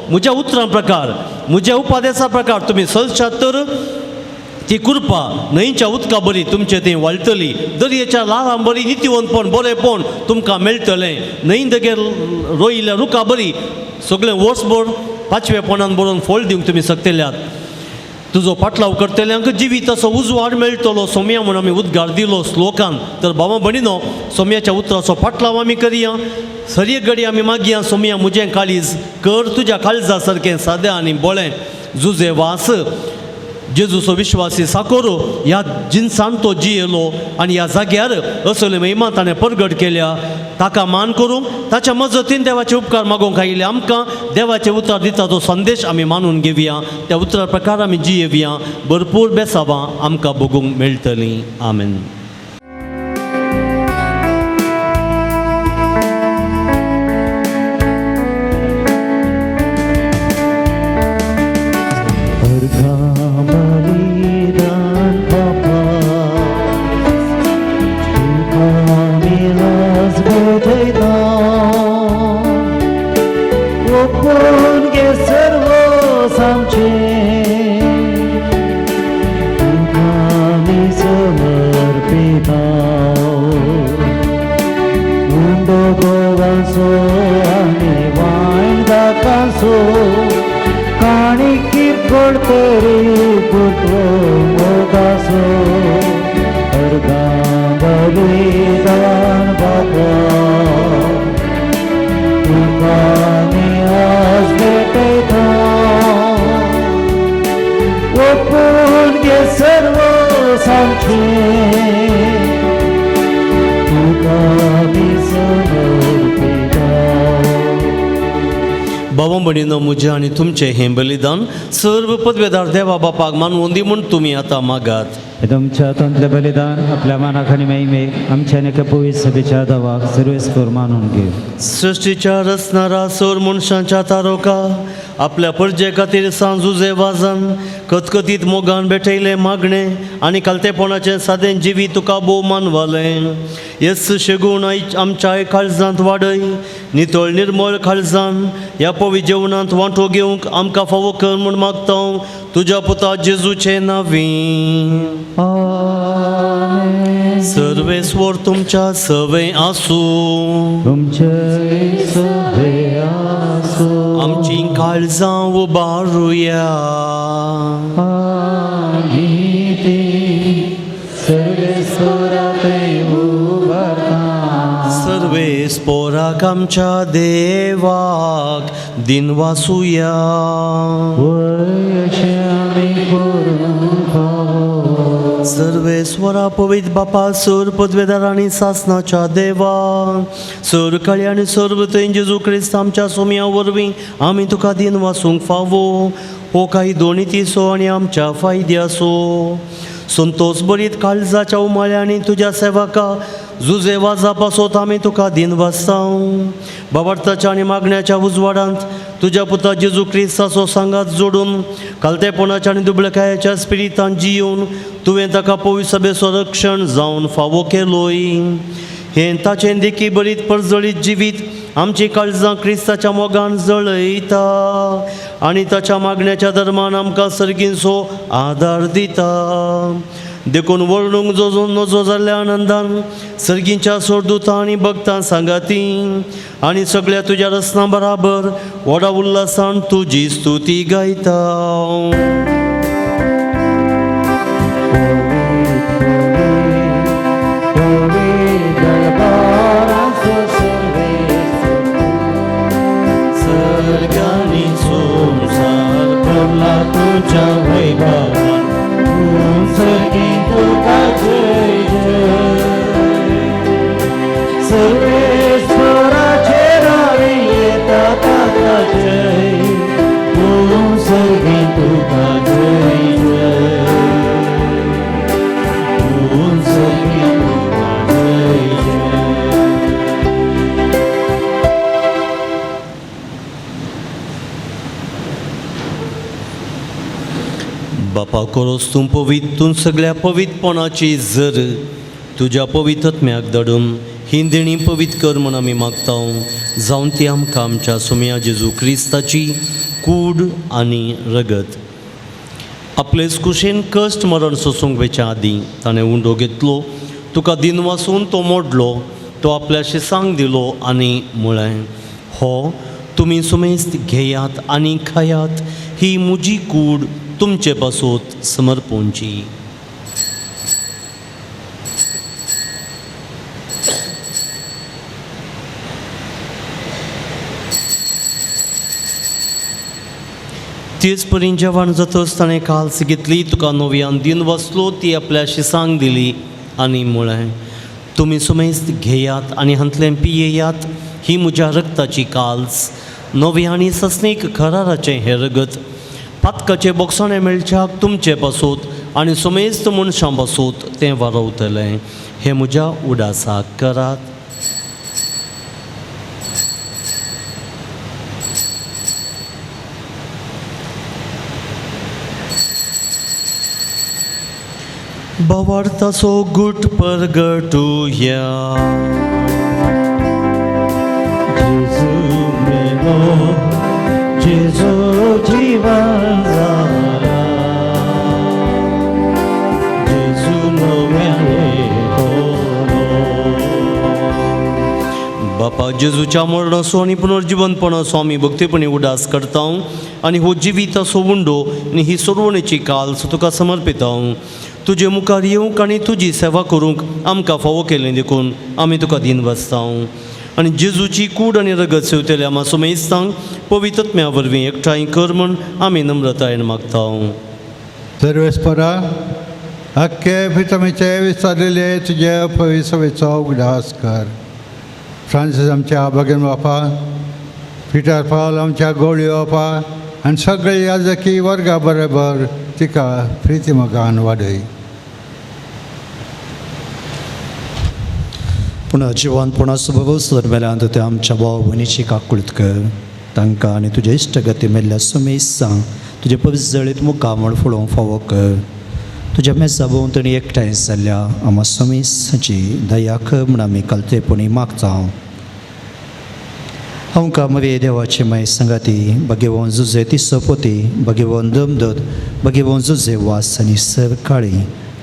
म्हज्या उतरां प्रकार, म्हज्या उपादेसा प्रकार तुमी चलशात तर ती कृपा न्हंयच्या उदका बरी तुमचे थंय वाळटली, दर्येच्या ल्हारां बरी नितीवंतपण बरेंपण तुमकां मेळटलें, न्हंय देगेर रोयिल्ल्या रुखा बरी सगळें वर्सभर पाचवेपणान बरोवन फळ दिवंक तुमी शकतल्यात. तुजो पाटलाव करतल्यांक जिविताचो उजवाड मेळटलो सोम्या म्हूण आमी उद्गार दिलो श्लोकान. तर भावा भयणीनो, सोम्याच्या उतराचो पाटलाव आमी करया. सरये घडी आमी मागया, सोम्या म्हजें काळीज कर तुज्या काळजा सारकें सादें आनी बोळें. जुजे वास जेजूचो विश्वासी साकोरो ह्या जिनसान तो जियेलो आनी ह्या जाग्यार असले महिमा ताणें परगट केल्या. ताका मान करूंक ताच्या मजतीन देवाचे उपकार मागोवंक आयिल्ले आमकां देवाचे उतर दिता तो संदेश आमी मानून घेवया, त्या उतरा प्रकार आमी जियेवया, भरपूर बेसावां आमकां भोगूंक मेळटलीं. आमेन. बाबा भयणीनो, म्हजें आनी तुमचें हें बलिदान सर्व पदवेदार देवा बापाक मानवून दी म्हूण तुमी आतां मागात. तुमच्या हातांतलें बलिदान आपल्या मानाक आनी महिमेक आमच्या आनी एका पवित्र सभेच्या दावाक सर्वेस्पर मानून घेव. सृश्टीच्या रचणारा सोर मनशांच्या तारोका आपल्या परजे खातीर सांजुजे वाजन कतकतीत मोगान भेटयलें मागणें आनी कालतेपणाचें सादें जिवीत तुका भोव मानवालें. येस शेगूण आमच्या काळजांत वाडय, नितळ निर्मळ काळजान ह्या पवी जेवणांत वांटो घेवंक आमकां फावो कर म्हूण मागता. तुज्या पुता जेजूचे नांवी. सर्वेस्वर तुमच्या सवे आसूं. तुमचे सवे आसूं. आमची काळजां उबारुया. आमी ती सर्वेस्वराते उबारता. सर्वेस्पोराक आमच्या देवाक दिनवासुया. वय अशें आमी करूंक फावो. सर्वेस्वरा पवित्र बापा सर पदवेदार आनी सासनाच्या देवा सर काळी आनी सर्व थंय जेजू क्रिस्त आमच्या सोम्या वरवीं आमी तुका दिनवासूंक फावो. हो काही दोनी तिसो आनी आमच्या फायद्यासो संतोष बरीत काळजाच्या उमाळ्यांनी तुज्या सेवका जुजे वाजा पासत आमी तुका दिनवासताव. बाबार्थाच्या आनी मागण्याच्या उजवाडांत तुज्या पुता जेजू क्रिस्ताचो सांगात जोडून कालतेपणाच्या आनी दुबळकायेच्या स्पिरितान जियोवन तुवें ताका पवित्र सभेचो रक्षण जावन फावो केलोय. हें ताचें देखी बरीत परजळीत जिवीत आमची काळजां क्रिस्ताच्या मोगान जळयता आनी ताच्या मागण्याच्या धर्मान आमकां सर्गींचो आदार दिता. देखून वर्णूंक जो नजो जाल्ल्या आनंदान सर्गींच्या सोडदुतां आनी भक्तां सांगाती आनी सगळ्या तुज्या रसना बराबर व्हडा उल्हासान तुजी स्तुती गायता. सर्गांनी संवसार भरला तुज्या वैभवान, सर्गी तुका जय जय. सर्वेश्वराचे नावे येता ताका जय, सर्गी तुका जय जय, सर्गी तुका जय जय. बापा कोरोस तूं पवित्र, तूं सगळ्या पवित्रपणाची जर तुज्या पवित्रत्म्याक धाडून ही देणी पवित्र कर म्हूण आमी मागता. जावन ती आमकां आमच्या सोम्या जेजू क्रिस्ताची कूड आनी रगत. आपलेच कुशेन कश्ट मरण सोसूंक वेच्या आदीं ताणें उंडो घेतलो, तुका दिनवासून तो मोडलो, तो आपल्या शिसांक दिलो आनी म्हळें, हो तुमी सुमेस्त घेयात आनी खायात, ही म्हजी कूड तुमचे पासत समर्पणची. तेच परी जेवण जातच ताणें काल्स घेतली, तुका नव्यान दिन वसलो, ती आपल्या शिसांक दिली आनी म्हळें, तुमी सुमेस्त घेयात आनी हांतलें पियेयात, ही म्हज्या रक्ताची काल्स, नव्या आनी सस्नीक कराराचें हें रगत, पातकाचें बोगसाणें मेळच्याक तुमचे पासत आनी सुमेस्त मनशां पासत तें वारवतलें. हें म्हज्या उडासाक करात. भावार्थाचो गुट परगटुया. जेजू मेलो, जेजू जिवन जाला, जेजू नव्यान येतलो. बापा जेजूच्या मरणाचो आनी पुनर्जिवनपणाचो आमी भक्तीपणी उदास करता आनी हो जिविताचो उंडो आनी ही सोडवणेची काल्स तुका समर्पिता. तुजे मुखार येवंक आनी तुजी सेवा करूंक आमकां फावो केलें देखून आमी तुका दिन बसता. आनी जेजूची कूड आनी रगत सेवतल्या आमा सुमेस्तांक पवित्रत्म्या वरवीं एकठांय कर म्हूण आमी नम्रतायेन मागता. सर्वेस्परा आख्खे फितमीचे विचारलेले तुजे पविसवेचो उगडास कर. फ्रांसीस आमच्या भगन बापा, पिटर पावल आमच्या गोळी बापा आनी सगळे याजकी वर्गा बरोबर तिका प्रिती मोगान वाडय. पूण जिवनपणा सुबोस मेल्यान त्या आमच्या भाव भयणीची काकूळत कर. तांकां आनी तुजे इश्टगती मेल्ल्या सुमेस्तांक तुजे पवित्र मुखामळ फुलोवंक फावो कर. तुज्या मेजा भोंवतणी एकठांय जाल्ल्या आमा सुमेस्तांची दया कर म्हूण आमी कालतेपणी मागता. आमकां मरे देवाची माय संगाती भगेवन जुजे तिसोपोती भगेवन दमदत भगेवन जुजे वास आनी सर काळी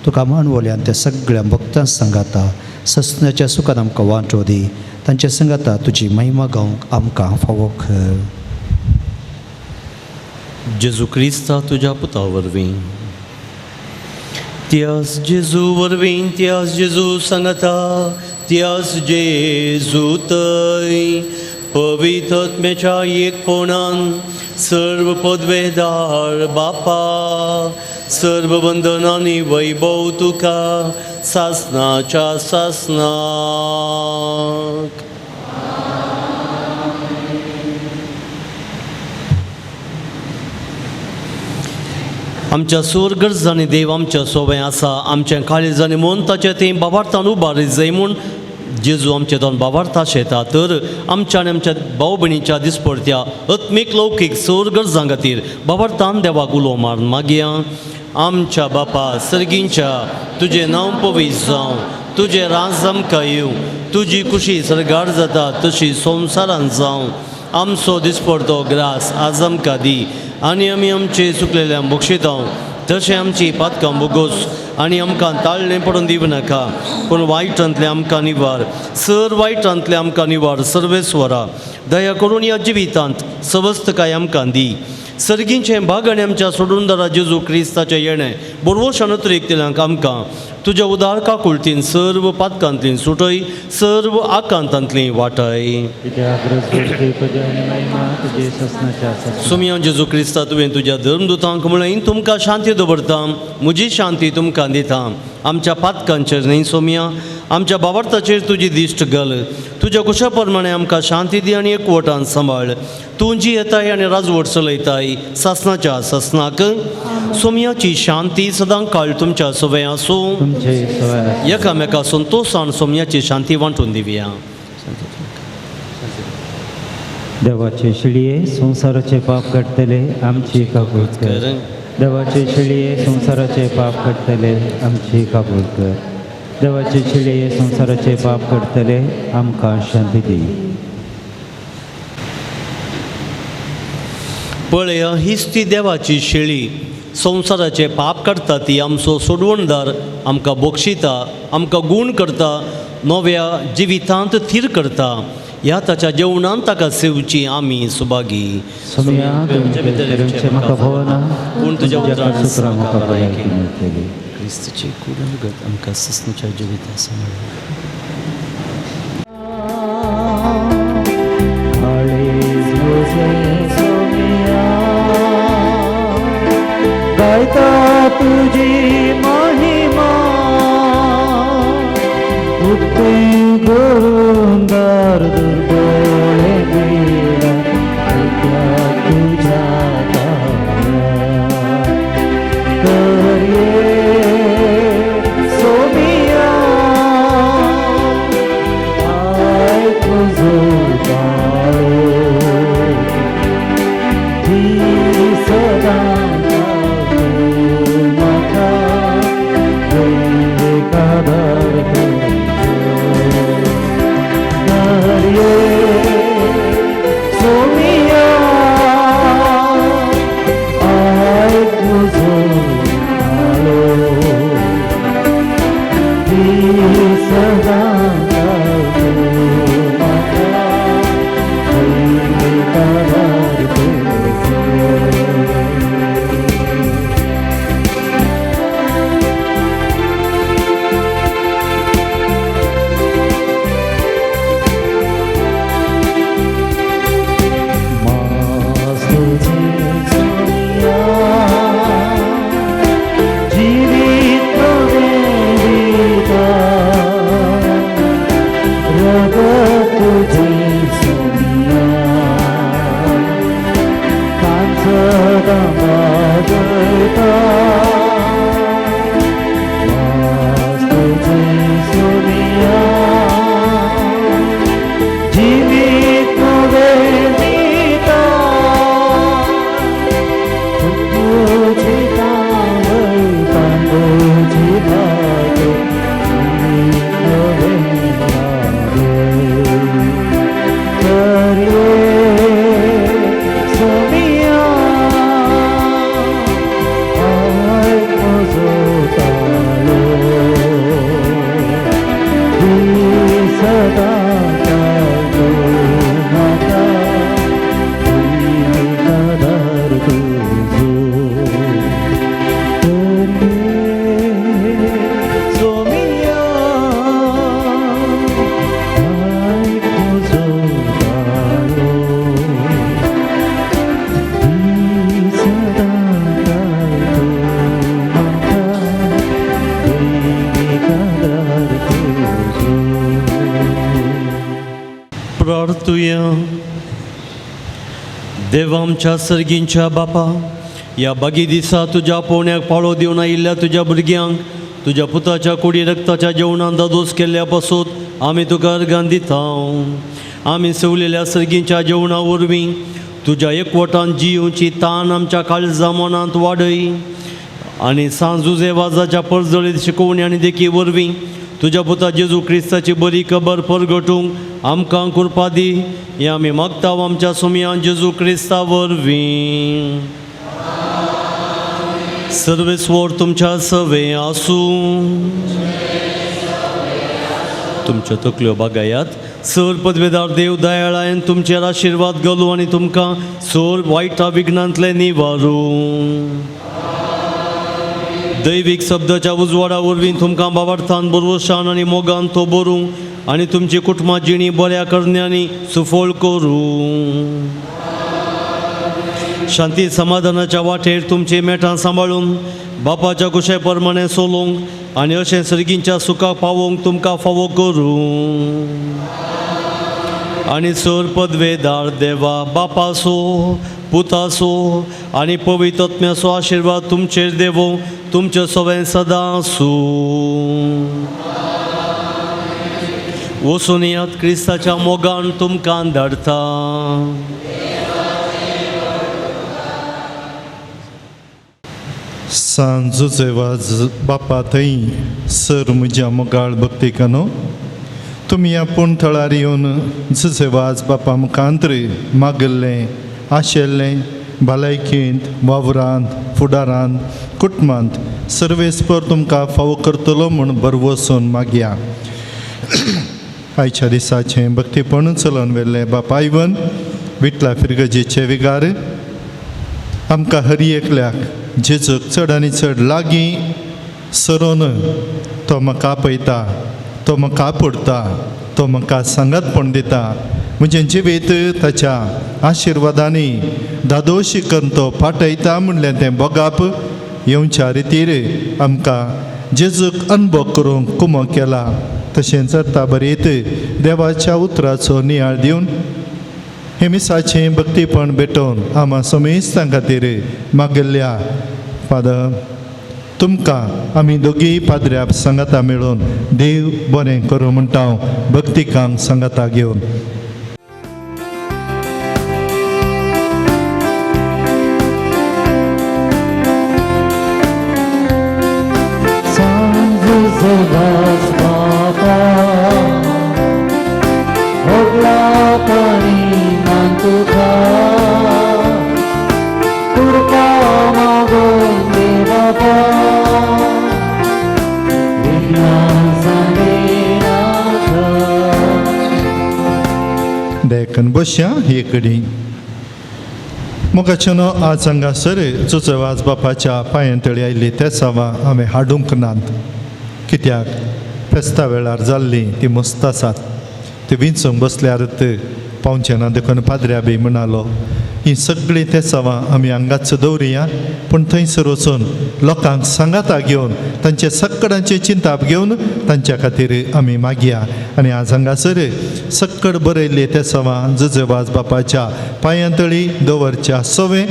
तुका मानवल्यान त्या सगळ्या भक्तां सांगाता सस्नाच्या सुखान आमकां वांटो दी तांच्या सांगाता तुजी महिमा गावंक आमकां फावो कर. जेजू क्रिस्ता तुज्या पुता वरवीं त्यास जेजू वरवीं त्यास जेजू सांगता त्यास जेजू तय पवित्रत्म्याच्या एकपणान सर्व पदवेदार बापा सर्व बंधनांनी वैभव तुका सासनाच्या सासनाक. आमच्या सूर गरजांनी देव आमच्या सोबें आसा आमच्या काळीजांनी मन ताचें तें बाबार्थान उबारी जाय म्हूण जेजू आमचे दोन बाबार्था शेता तर आमच्या आनी आमच्या भाव भयणीच्या दिसपडत्या आत्मीक लौकीक सूर गरजां खातीर बाबार्थान देवाक उलो मारून मागया. आमच्या बापा सर्गींच्या तुजें नांव पवित्र जावं तुजें राज आमकां येवं तुजी खुशी सर्गार जाता तशी संवसारान जावं. आमचो दिसपडतो ग्रास आज आमकां दी आनी आमी आमचे चुकलेल्या बक्षितां तशें आमची पातकां बोगोस आनी आमकां ताळणें पडून दिवं नाका पूण वायटांतलें आमकां निवार सर वायटांतलें आमकां निवार. सर्वेस्वरा दया करून ह्या जिवितांत सवस्तकाय आमकां दी. सर्गींचें भाग आनी आमच्या सोडूनदारा जेजू क्रिस्ताचें येणें बोरवोशान उतरेकतल्यांक आमकां तुज्या उदार काकुळतीन सर्व पातकांतली सुटय सर्व आकांतांतली वाटय. सुमया जेजू क्रिस्ता तुवें तुज्या धर्मदुतांक म्हळें तुमकां शांती दवरता म्हजी शांती तुमकां दिता. आमच्या पातकांचेर न्हय सोमया आमच्या बाबार्थाचेर तुजी दिश्ट घाल तुज्या कुशा प्रमाणे आमकां शांती दी आनी एकवटान सांबाळ. तूं जी येताय आनी राजवट चलयताय सासनाच्या सासनाक. सोमयाची शांती सदां काळ तुमच्या सवय आसूं. एकामेका संतोशान सोमयाची शांती वांटून दिवया. देवाचे शिळये संवसाराचे पाप काडटले आमची काबूल कर. देवाचे शिळये संवसाराचे पाप काडटले आमची काबूल कर. देवाचे शिळये संवसाराचे पाप काडटले आमकां शांती दी. पळया हीच ती देवाची शेळी संवसाराचे पाप काडटा ती आमचो सोडवणदार आमकां बक्षिता आमकां गूण करता नव्या जिवितांत थीर करता. ह्या ताच्या जेवणान ताका सेवची आमी सुभागी. पूण तुज्या क्रिस्ताची कुडगत आमकां सस्नाच्या जिविता सांबाळ. गायता तुझी महिमा उक्ते गोंदार दुर्बळे वेळा ऐका तुझ्या तर ये सोमिया आयक तुझो ताळो ती सदा Yeah. प्रार्थुया. देवा आमच्या सर्गींच्या बापा, ह्या बागी दिसा तुज्या पोवण्याक पाळो दिवन आयिल्ल्या तुज्या भुरग्यांक तुज्या पुताच्या कुडी रक्ताच्या जेवणान दादोस केल्ल्या पासून आमी तुका अर्गान दिता. आमी सवलेल्या सर्गींच्या जेवणा वरवीं तुज्या एकवटान जियोवची तान आमच्या काळजा मनांत वाडय आनी सांजुजे वाजाच्या परजळीत शिकोवणी आनी देखी वरवीं तुज्या पुता जेजू क्रिस्ताची बरी खबर परगटूंक आमकां कृपा दी. हें आमी मागता आमच्या सुमयान जेजू क्रिस्ता वरवीं. सर्वेस्वर तुमच्या सवे आसूं. तुमच्यो तकल्यो बागायात. सर पदवेदार देव दयाळायन तुमचेर आशिर्वाद घालूं आनी तुमकां सर वायटा विघ्नांतले निवारूं. दैवीक शब्दाच्या उजवाडा वरवीं तुमकां बाबार्थान बरवशान आनी मोगान तो बरूं आनी तुमची कुटुंबा जिणी बऱ्या करण्यांनी सुफळ करूं. शांती समाधानाच्या वाटेर तुमची मेटां सांबाळून बापाच्या कुशे प्रमाणे सोलोवंक आनी अशें सर्गींच्या सुखाक पावोवंक तुमकां फावो करूं. आनी सर पदवेदार देवा बापासो पुतासो आनी पवित्र आत्म्याचो आशिर्वाद तुमचेर देवो तुमचे सवें सदां आसूं. वचून येयात, क्रिस्ताच्या मोगान तुमकां धाडटा. सांजुचे वाज बापा थंय सर म्हज्या मोगाळ भक्तिकानो, तुमी आपूण थळार येवन जुजे वाज बापा मुखांत मागिल्लें आशिल्लें भलायकेंत वावरांत फुडारांत कुटुंबांत सर्वेस्पर तुमकां फावो करतलो म्हूण भरवसून मागया. आयच्या दिसाचें भक्तीपण चलोवन व्हेल्लें बापा इवन विटला फिरगजेचे विगार आमकां हरी एकल्याक जेजूक चड आनी चड लागीं सरोन तो म्हाका आपयता, तो म्हाका आपुडटा, तो म्हाका सांगातपण दिता. म्हजें जिवीत ताच्या आशिर्वादांनी दादोशी करून तो पाठयता म्हणलें तें बोगाप येवच्या रितीर आमकां जेजूक अनुभव करूंक कुमो केला. तशेंच अर्था बरयत देवाच्या उतराचो नियाळ दिवन हे मिसाचें भक्तीपण भेटोवन आमा समेस्तां खातीर मागिल्ल्या फादर तुमकां आमी दोगीय पाद्र्याप सांगाता मेळून देव बरें करूं म्हणटा हांव भक्तिकांक सांगाता घेवन. देखून बसया हे कडी मोगाच्यानो आज हांगासर जुजवाज बापाच्या पांयां तळी आयली तेच हांव हांवें हाडूंक नात, कित्याक फेस्ता वेळार जाल्ली ती मस्त आसात, ती विंचूंक बसल्यारच पावचें ना. देखून पाद्र्या बी म्हणालो ही सगळीं तेसावां आमी हांगाच दवरुया, पूण थंयसर वचून लोकांक सांगाता घेवन तांचे सक्कडांचे चिंताप घेवन तांच्या खातीर आमी मागया. आनी आज हांगासर सक्कड बरयल्ली तेसावां जुजेवाज बापाच्या पांयां तळी दवरच्या सवे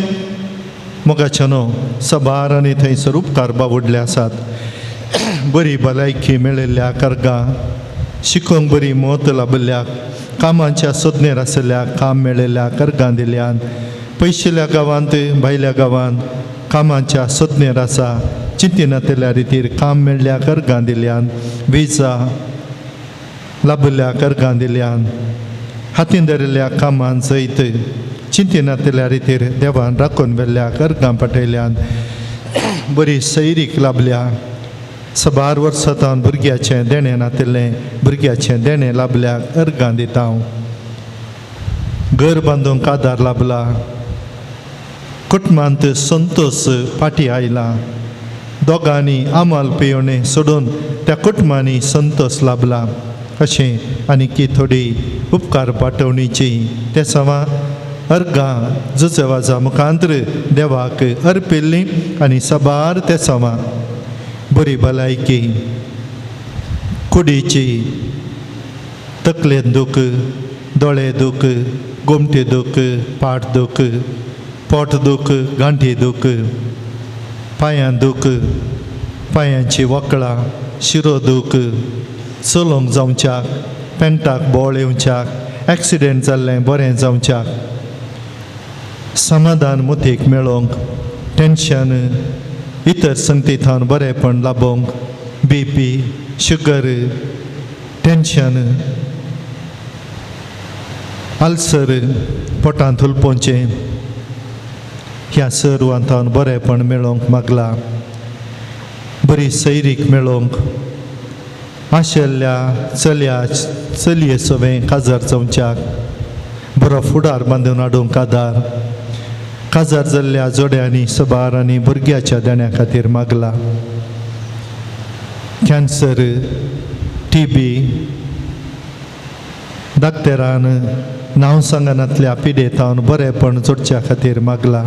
मोगाच्यानो सबार आनी थंयसर उपकार बावडले आसात. बरी भलायकी मेळिल्ल्या कर्गां, शिकोवंक बरी मत लाबिल्ल्या, कामाच्या सोदनेर आशिल्ल्या काम मेळिल्ल्या कर्गां दिल्यान, पयशिल्ल्या गांवांत भायल्या गांवांत कामाच्या सोदनेर आसा चिंतिनातिल्ल्या रितीर काम मेळ्ळ्या कर्गां दिल्यान, विजा लाबिल्ल्या कर्गां दिल्यान, हातीन धरिल्ल्या कामान सयत चिंतिनातिल्ल्या रितीर देवान राखून व्हेल्ल्या कर्गां पाटयल्यान, बरी सैरीक लाबल्या. सबार वर्सां तावन भुरग्याचें देणें नातिल्लें भुरग्याचें देणें लाबल्याक अर्गां दिता हांव. घर बांदूंक आदार लाबला, कुटुंबांत संतोश फाटी आयला, दोगांनी आमाल पियोणे सोडून त्या कुटुंबांनी संतोश लाबला. अशें आनी की थोडी उपकार पाठोवणीची ते सवा अर्गां जुजवाजा मुखांतर देवाक अर्पिल्ली आनी सबार ते सवा बरी भलायकी, कुडीची तकलेन दूख, दोळे दूख, गोमटे दूख, पाट दूख, पोट दूख, गांठी दूख, पांयां दूख, पांयांची वकळां, शिरो दूख, चलोवंक जावच्याक, पेंटाक बोळ येवच्याक, एक्सिडेंट जाल्लें बरें जावच्याक, समाधान मुतीक मेळोवंक, टेंशन इतर संगती थावन बरेंपण लाबोवंक, बी पी, शुगर, टेंशन, अल्सर, पोटांत हुलपोवचें, ह्या सर्वांतावन बरेंपण मेळोवंक मागला. बरी सैरीक मेळोवंक, आशिल्ल्या चलया चलये सवें काजार जावच्याक, बरो फुडार बांदून हाडूंक आदार, काजार जाल्ल्या जोड्यांनी सबार आनी भुरग्याच्या देण्या खातीर मागला. कॅन्सर, टी बी, डाक्टरान नांव सांगनातल्या पिडेतावन बरेंपण जोडच्या खातीर मागला.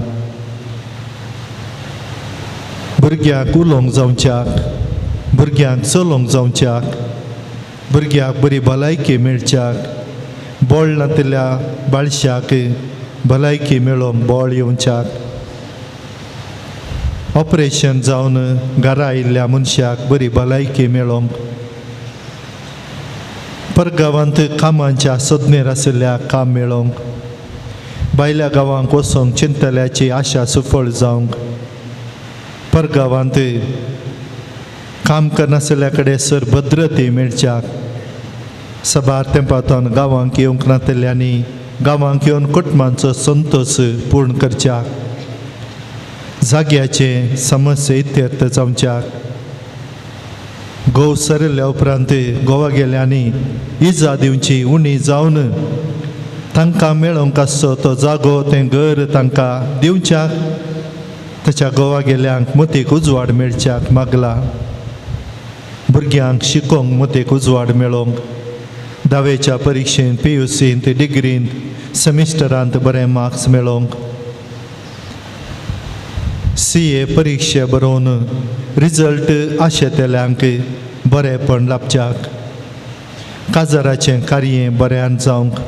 भुरग्यांक उलोवंक जावच्याक, भुरग्यांक चलोवंक जावच्याक, भुरग्याक बरी भलायकी मेळच्याक, बोळ नातिल्ल्या बाळशाक भलायकी मेळोवंक बोळ येवच्याक, ऑपरेशन जावन घरा आयिल्ल्या मनशाक बरी भलायकी मेळोवंक, परगांवांत कामांच्या सोदनेर आशिल्ल्या काम मेळोवंक, भायल्या गांवांक वचोंक चिंतल्याची आशा सुफळ जावंक, परगांवांत काम करनासल्या कडेन सर भद्रते मेळच्याक, सबार तेंपांतल्यान गांवांक येवंक नातिल्ल्यांनी गांवांक येवन कुटुंबांचो संतोश पूर्ण करच्याक, जाग्याचे समस्या इत्यर्थ जावच्याक, गोव सरिल्ल्या उपरांत गोवा गेल्यांनी इजा दिवची उणी जावन तांकां मेळोवंक आसचो तो जागो तें घर तांकां दिवच्याक, ताच्या गोवा गेल्यांक मतीक उजवाड मेळच्याक मागला. भुरग्यांक शिकोवंक मतीक उजवाड मेळोवंक, धावेच्या परिक्षेंत, पी you सींत, डिग्रींत, सेमिस्टरांत बरें मार्क्स मेळोवंक, सी ए परिक्षा बरोवन रिजल्ट आशेतल्यांक बरेंपण लाबच्याक, काजाराचें कार्य बऱ्यान जावंक,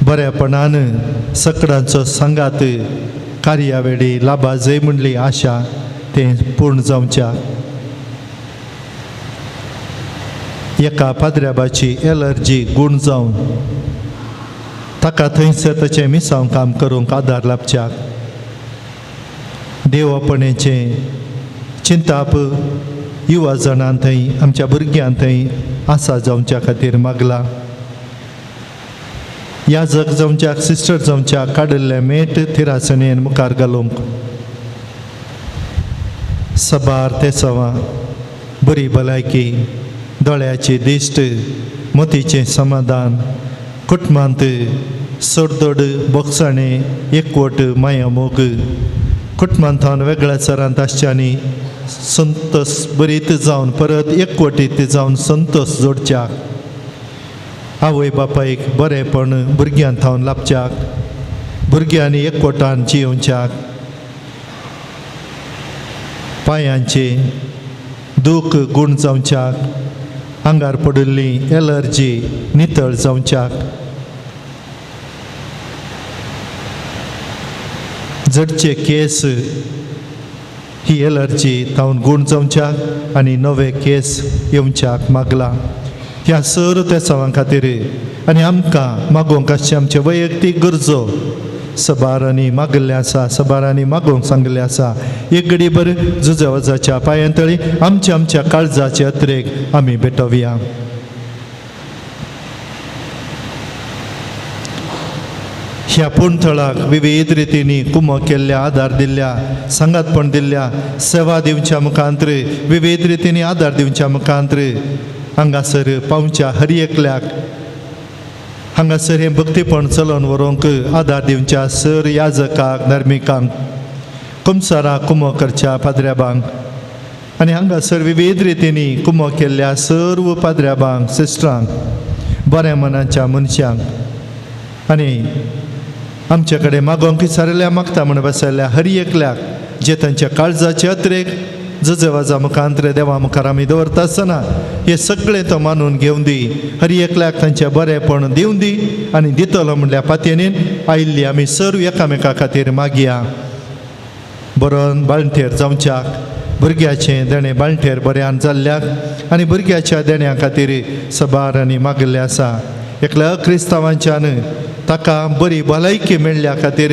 बऱ्यापणान सकडांचो सांगात कार्यावेळी लाभा जय म्हणली आशा तें पूर्ण जावच्याक, एका पाद्र्याबाची एलर्जी गूण जावन ताका थंयसर ताचें मिसांव काम करूंक आदार लाबच्याक, देवापणेचें चिंताप युवा जाणां थंय आमच्या भुरग्यां थंय आसा जावच्या खातीर मागला. याजक जावच्याक, सिस्टर जावच्याक काडिल्लें मेट थिरासणेन मुखार घालूंक, सबार तेसवां, बरी भलायकी, दोळ्याची दिश्ट, मतीचें समाधान, कुटुंबांत सोडदोड बोगसाणे, एकवट, माया मोग, कुटुंबांत वेगळ्या सरांत आसच्यांनी संतोष बरीत जावन परत एकवटीत जावन संतोष जोडच्याक, आवय बापायक बरेंपण भुरग्यां थावन लाबच्याक, भुरग्यांनी एकवटान जियोवच्याक, पांयांचे दूख गूण जावच्याक, आंगार पडिल्ली एलर्जी नितळ जावच्याक, जडचे केस ही एलर्जी तावन गूण जावच्याक आनी नवे केस येवच्याक मागला. ह्या सर त्या सवां खातीर आनी आमकां मागोवंक आसचे आमचे वैयक्तीक गरजो सबारांनी मागिल्लें आसा, सबारांनी मागोवंक सांगिल्लें आसा. एक घडी बर जुजवाजाच्या पांयांतळी आमच्या आमच्या काळजाचे अत्रेक आमी भेटोवया. ह्या पूणथळाक विविध रितींनी कुमो केल्ल्या, आदार दिल्ल्या, सांगातपण दिल्ल्या, सेवा दिवच्या मुखांत्र विविध रितींनी आदार दिवच्या मुखांत्र हांगासर पावच्या हर एकल्याक हांगासर हें भक्तीपण चलोवन व्हरूंक आदार दिवच्या सर याजकाक, धार्मिकांक, कुमसाराक, कुमो करच्या पाद्र्याबांक आनी हांगासर विविध रितींनी कुमो केल्ल्या सर्व पाद्र्याबांक, सिस्टरांक, बऱ्या मनाच्या मनशांक आनी आमचे कडेन मागोवंक विचारिल्ल्या मागता म्हण बसयल्ल्या हर एकल्याक जे तांच्या काळजाचे अत्रेक जुजेवाजा मुखांतरे देवा मुखार आमी दवरता आसतना हे सगळें तो मानून घेवन दी. हर एकल्याक तांचें बरेंपण दिवन दी आनी दितलो म्हणल्यार पातयेनीन आयिल्ली आमी सर्व एकामेका खातीर मागया. बरोवन बाळंटेर जावच्याक भुरग्याचें देणें बाळंटेर बऱ्यान जाल्ल्याक आनी भुरग्याच्या देण्या खातीर सबार आनी मागिल्लें आसा. एकल्या क्रिस्तांवांच्यान ताका बरी भलायकी मेळ्ळ्या खातीर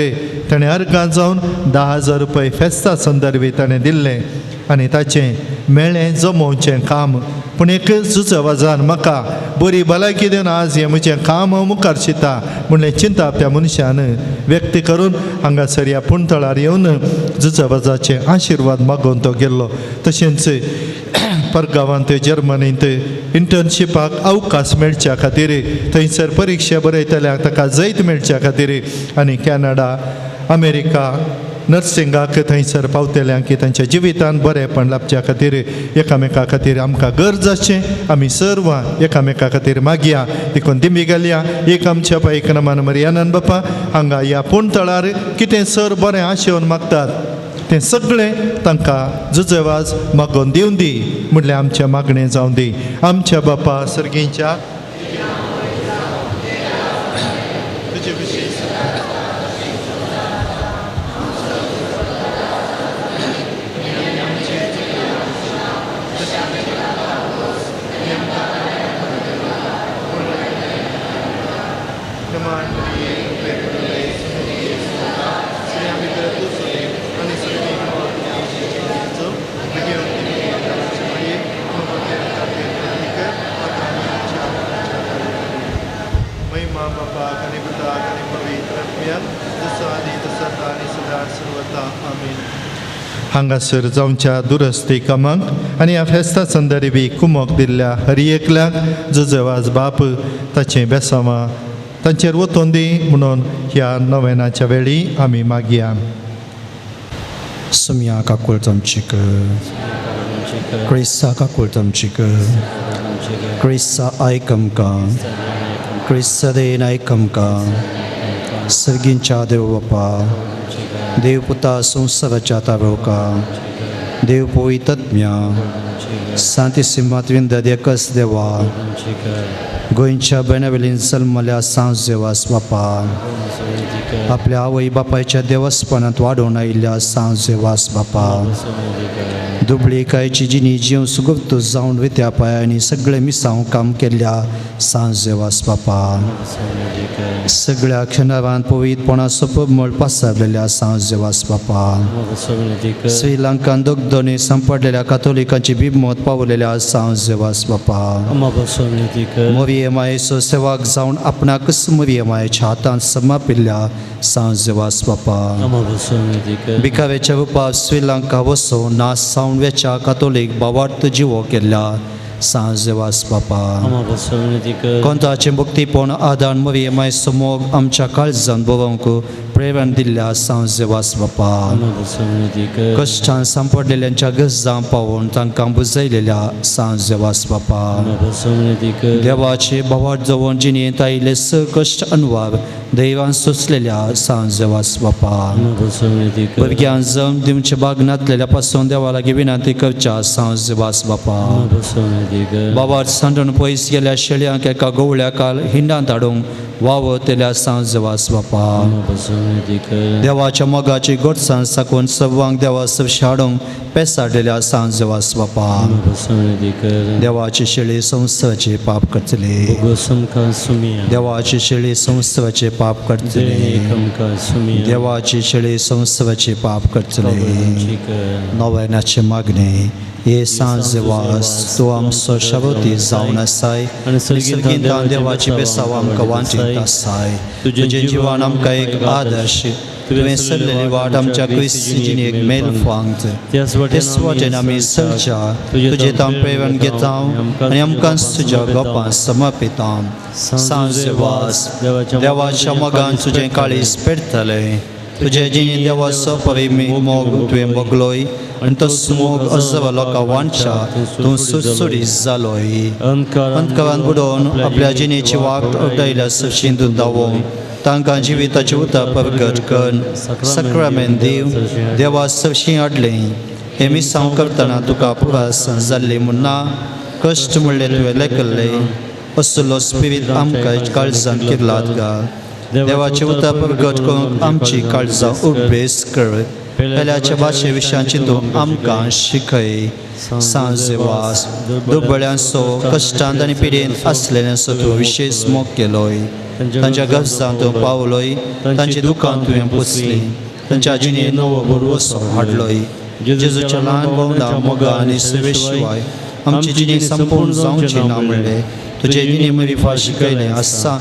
ताणें अर्गां जावन 10,000 रुपये फेस्ता संदर्भी ताणें दिल्लें आनी ताचें मेळ्ळें जमोवचें काम. पूण एक सुचवाजान म्हाका बरी भलायकी दिवन आज हें म्हजें काम हांव मुखार शिता म्हणलें चिंता त्या मनशान व्यक्त करून हांगासर ह्या पुणतळार येवन जुजवाजाचे आशिर्वाद मागोवन तो गेल्लो. तशेंच परगांवांत जर्मनींत इंटर्नशिपाक अवकाश मेळच्या खातीर थंयसर परिक्षा बरयतल्याक ताका जैत मेळच्या खातीर आनी कॅनडा अमेरिका नर्सिंगाक थंयसर पावतल्यांक की तांच्या जिवितान बरेंपण लाबच्या खातीर एकामेका खातीर आमकां गरज आसचें आमी सर्वां एकामेका खातीर मागया. देखून दिमी घालया एक आमच्या पाय एक नमान मरियानंद बापा हांगा ह्या पूण तळार कितें सर बरें आशेवन मागतात तें सगळें तांकां जुजेवाज मागोवन दिवन दी म्हणल्यार आमचें मागणें जावं दी. आमच्या बापा सर्गींच्या तुजे विशीं हांगासर जावच्या दुरस्ती कामांक आनी ह्या फेस्ता संदर्भी कुमोक दिल्ल्या हर एकल्याक जुजेवाज बाप ताचें बेसांवां तांचेर वतोन दी म्हणून ह्या नवेनाच्या वेळी आमी मागया. सुमया काकूळ आमची कर, क्रिस्ता काकूळ आमची कर, क्रिस्ता आयक आमकां, क्रिस्ता देन आयक आमकां. सर्गींच्या देव बापा, देव पुता संवसाराच्या ताबोका, देव पवित्रत्म्या, सांती सिंहात एकच देवा, गोंयच्या बेनावेलीन जल्मल्या सांज देवास बापा, आपल्या आवय बापायच्या देवस्पणांत वाडोवन आयिल्ल्या सांज देवास बापा, दुबळीकायची जिणी जीव सुगुप्त जावन वित्या पायांनी सगळे मिसांव काम केल्ल्या सांज देवास बापा, सगळ्या क्षणारान पवित्रपणाचो परमळ पासारलेल्या सांज देवास बापा, श्रीलंकान दगदोनी सांपडलेल्या कातोलिकांची बिमत पावलेल्या सांज देवास बापा, मोरये मायेचो सेवाक जावन आपणाकच मोरये मायेच्या हातांत समापिल्ल्या सांज देवास बापा, भिकाऱ्याच्या रुपार श्रीलंका वसोवन नास जावन वेच्या कातोलीक बावार्थ जिवो केल्ल्या सांज देवास बापा, कोंताचें भक्तीपण आदान मोरये मायेचो मोग आमच्या काळजान बरोवंक प्रेरण दिल्ल्या सांज देवास बापा, कश्टान सांपडलेल्यांच्या गरजां पावोवन तांकां बुजयलेल्या सांज देवास बापा, देवाचे भावार्थ जवळ जिणेंत आयिल्ले स कश्ट अनवार दैवान सोंसलेल्या सांज देवास बापा, भुरग्यांक जम दिवचे बागनातलेल्या पासून देवा लागीं विनंती करच्या सांज देवास बापा, बाबार सांडून पयस गेल्या शेळयांक एका गवळ्या काल हिंडांत हाडूंक वावरतल्या सांज देवास बापा, देवाच्या मोगाची गोडसाण साकून सर्वांक देवा सरशी हाडूंक पेसाडलेल्या सांज देवास बापा, देवाची शेळी संवसाराचे पाप करतले, देवाची शेळी संवसाराचे पाप करतले, देवाची शेळी संवसाराचे पाप करतले. नव्यानाचे मागणे हे सांज देवास तूं आमचो शबती जावन आसाय आनी सर्गींतान देवाची बेसांव आमकां वांटीत आसाय. तुजें जिवन आमकां एक आदर्श, तुवें सरलेली वाट आमच्या क्रिस्ती जिणेक मेल फांगत, तेच वाटेन आमी सरच्या तुजें तां प्रेरण घेता आनी आमकां तुज्या गोपां समर्पिता. सांज देवास देवाच्या मोगान तुजें काळीज पेटतलें, तुजे जिणे देवाचो परिमी मोग तुवें भोगलोय आनी तो मोग अजव लोकां वांटच्या तूं सुरसुरीत जालोय. अंधकारान बुडोवन आपल्या जिणेची वाट अडयल्या सशीं दुंदावोन तांकां जिविताचें उतर परगट कर सक्रामेंत दिव देवा सरशीं हाडलें. हे मिसांव करतना तुका पुरासन जाल्ली म्हूण ना कश्ट म्हणलें तुवें लेखल्लें असलो स्पिरीत आमकां काळजान किर्लात घाल. देवाचे उतर प्रगट करूंक आमची काळजां उबेस कर. पेल्याच्या भाशे विशयांची तूं आमकां शिकय. सांजेवास दुबळ्यांचो कश्टांत आनी पिडेन आसलेल्यांचो तूं विशेश मोग केलोय. तांच्या गरजां तूं पावलोय, तांची दुकां तुवें पुसली, तांच्या जिणेंत नवो भरवसो हाडलोय. जेजूच्या ल्हान भोंवडा मोगा आनी सेवे शिवाय आमची जिणी संपूर्ण जावची ना म्हणलें तुजे जिणे मरिफा शिकयलें आसा.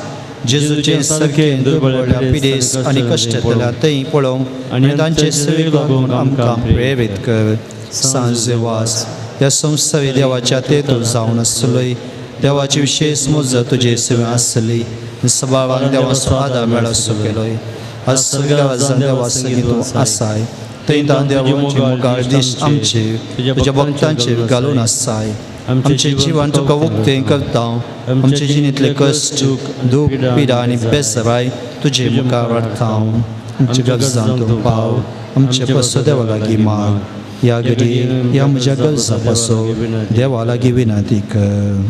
जेजूचे सारकें दुर्बळ्या पिडेस आनी कश्टांतल्या थंय पळोवंक आनी तांचे सेवेक लागून आमकां प्रेरीत कर. सांजेवास ह्या संवसारी देवाच्या तेतूर जावन आसलोय. देवाची विशेश मोज तुजे सेवे आसली सभावान देवाचो आदार मेळसो केलोय. आज सगळ्या देवा सगळीं तूं आसाय थंय तां देवाची मुगाळ दीस आमचे तुज्या भक्तांचेर घालून आसाय. आमचें जिवन तुका उक्तें करता. आमचे जिणेंतले कश्ट दूख पिडा आनी बेसराय तुजे मुखार वाडटा. आमच्या गरजां तूं पाव. आमचे पासो देवा लागीं माग. ह्या घडये ह्या म्हज्या गरजां पासो देवा लागीं विनंती कर.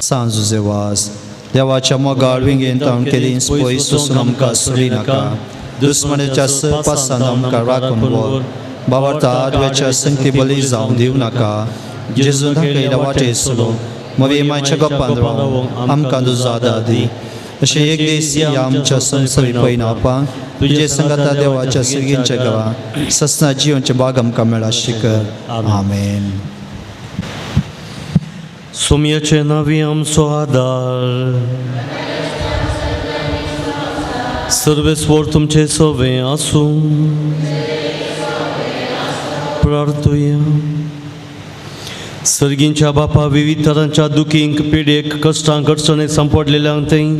सांजुजेवास देवाच्या मोगाळ विंगेन तावन केदींच पयस वचून आमकां सोडी नाका. दुस्मनाच्या पासान आमकां राखून व्हर. बाबार्था आदव्याच्या संगती बली जावन दिवं नाका. जेजून दाखयल्या वाटेर चलोवंक मवी मायच्या गप्पान रावूंक आमकां तुजो आदार दी. अशें एक दीस ह्या आमच्या संवसारी पयनापान तुजे संगाता देवाच्या सर्गींच्या घरा ससना जिवनचे बाग आमकां मेळा शिकर. आमेन. सोमयाचे नावी आमचो आदार. सर्वेस्वर तुमचे सवे आसूं. प्रार्थुया. सर्गींच्या बापा विविध तरांच्या दुखींक पिडेक कश्टांक अडचणेक सांपडलेल्यांक थंय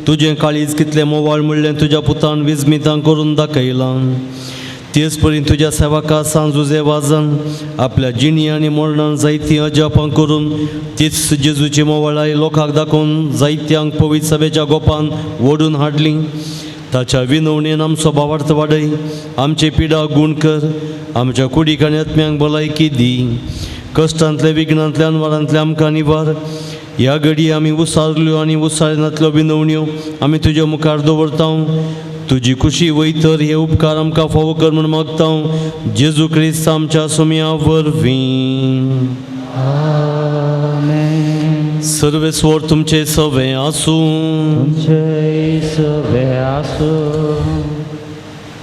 तुजें काळीज कितलें मोवाळ म्हणलें तुज्या पुतान विजमितां करून दाखयलां. तेच परी तुज्या सेवका सांजुजे वाजान आपल्या जिणी आनी मरणान जायतीं अजापां करून तीच जेजूची मोवाळाय लोकांक दाखोवन जायत्यांक पवित्र सभेच्या गोपान ओडून हाडली. ताच्या विनवणेन आमचो भावार्थ वाडय. आमचे पिडा गूण कर. आमच्या कुडीक आनी आत्म्यांक भलायकी दी. कश्टांतले विघ्नांतले अनवारांतले आमकां निवार. ह्या घडी आमी उसारल्यो आनी उसारनातल्यो विनवण्यो आमी तुज्या मुखार दवरता. तुजी खुशी वयतर हे उपकार आमकां फावो कर म्हूण मागता. जेजू क्रिस्त आमच्या सोम्या वरवीं. सर्वेस्वर तुमचे सवे आसूं.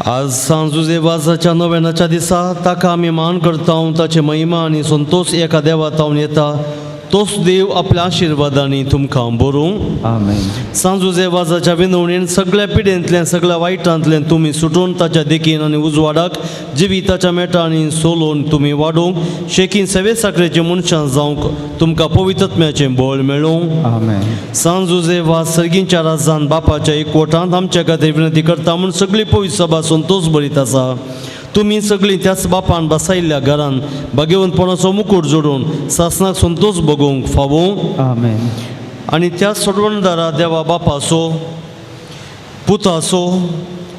आज सांजुजे वाजाच्या नव्यानाच्या दिसा ताका आमी मान करता. ताचे महिमा आनी संतोष एका देवा तावन येता. तोच देव आपल्या आशिर्वादांनी तुमकां बरूं. आमेन. सांजुजे वाजाच्या विनवणेन सगळ्या पिडेंतल्यान सगळ्या वायटांतल्यान तुमी सुटून ताच्या देखीन आनी उजवाडाक जिविताच्या मेटांनी सोलोवन तुमी वाडोवंक शेकीन सेवे साकरेचे मनशां जावंक तुमकां पवित्रत्म्याचें बळ मेळूं. आमेन. सांजुजे वाज सर्गींच्या राजान बापाच्या एकवटांत आमच्या खातीर विनंती करता म्हूण सगळी पवित्र सभा संतोष बरीत आसा. तुमी सगळीं त्याच बापान बसायल्ल्या घरान भाग्यवंतपणाचो मुकूट जोडून सासनाक संतोष भोगोवंक फावो. आमेन. आनी त्या सोडवणदारा देवा बापाचो पुताचो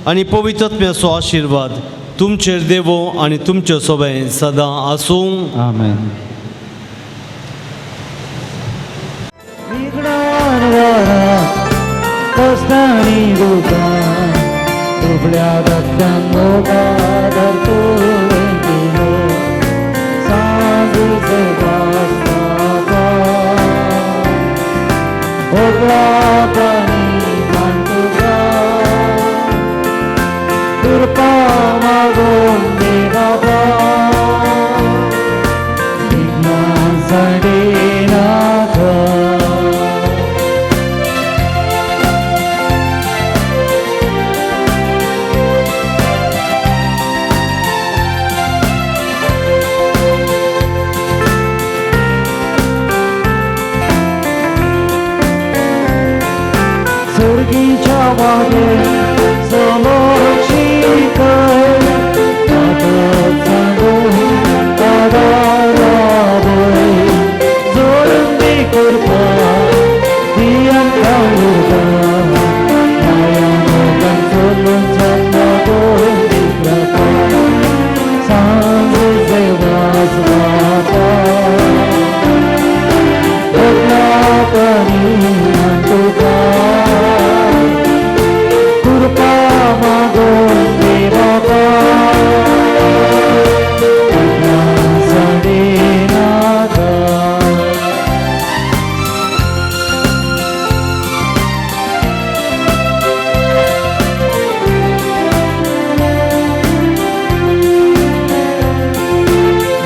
आनी पवित्रत्म्याचो आशिर्वाद तुमचेर देवो आनी तुमचे सोबें सदां आसूं. आमेन. दुबळ्या रक्तान मोगादर तुवें दिलो सांजुजे वास्ताका ओगळापानी मान तुका कृपा मागून दे बाबा विघ्नां साडेनाथा. सर्गीच्या वाटे समोरची कर जोडून दी कृपा दी आमकां उर्बा माया मोगान चलून चलना गोवन दी कृपा. पाणी तुका कृपा मागून दे बाबा नाका.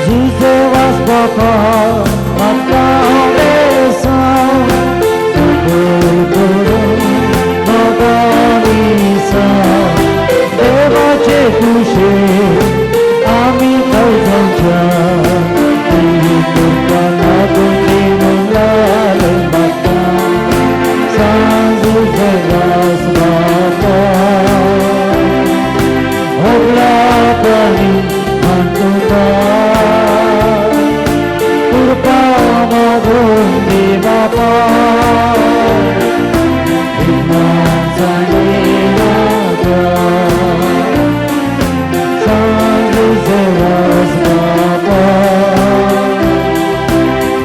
जुजे वास बापा म्हाका बेसांव करून मोगानी देवाचे कुशे आमी खंयच्या कृपा मागून दी म्हणलाल म्हाका सांजुजे वास बापा होगला पाणी तुका कृपा मागून दे बापा सांजुजे वास बापा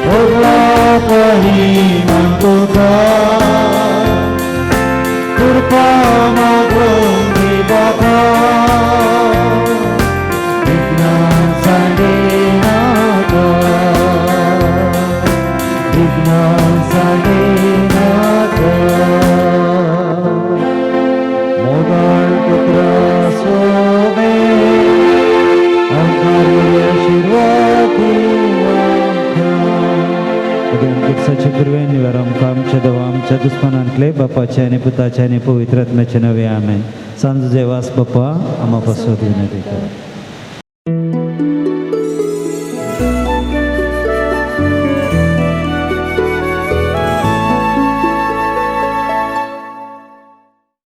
होगला पाणी तुका कृपा मागून दे बापा पुरवें आमकां आमच्या देवा आमच्या दुस्मानांतले बापाचे आनी पुताचे आनी पवित्र आत्म्याचे नवे आमेन. सांजुजे वास बापा आमा पासत विनंती कर.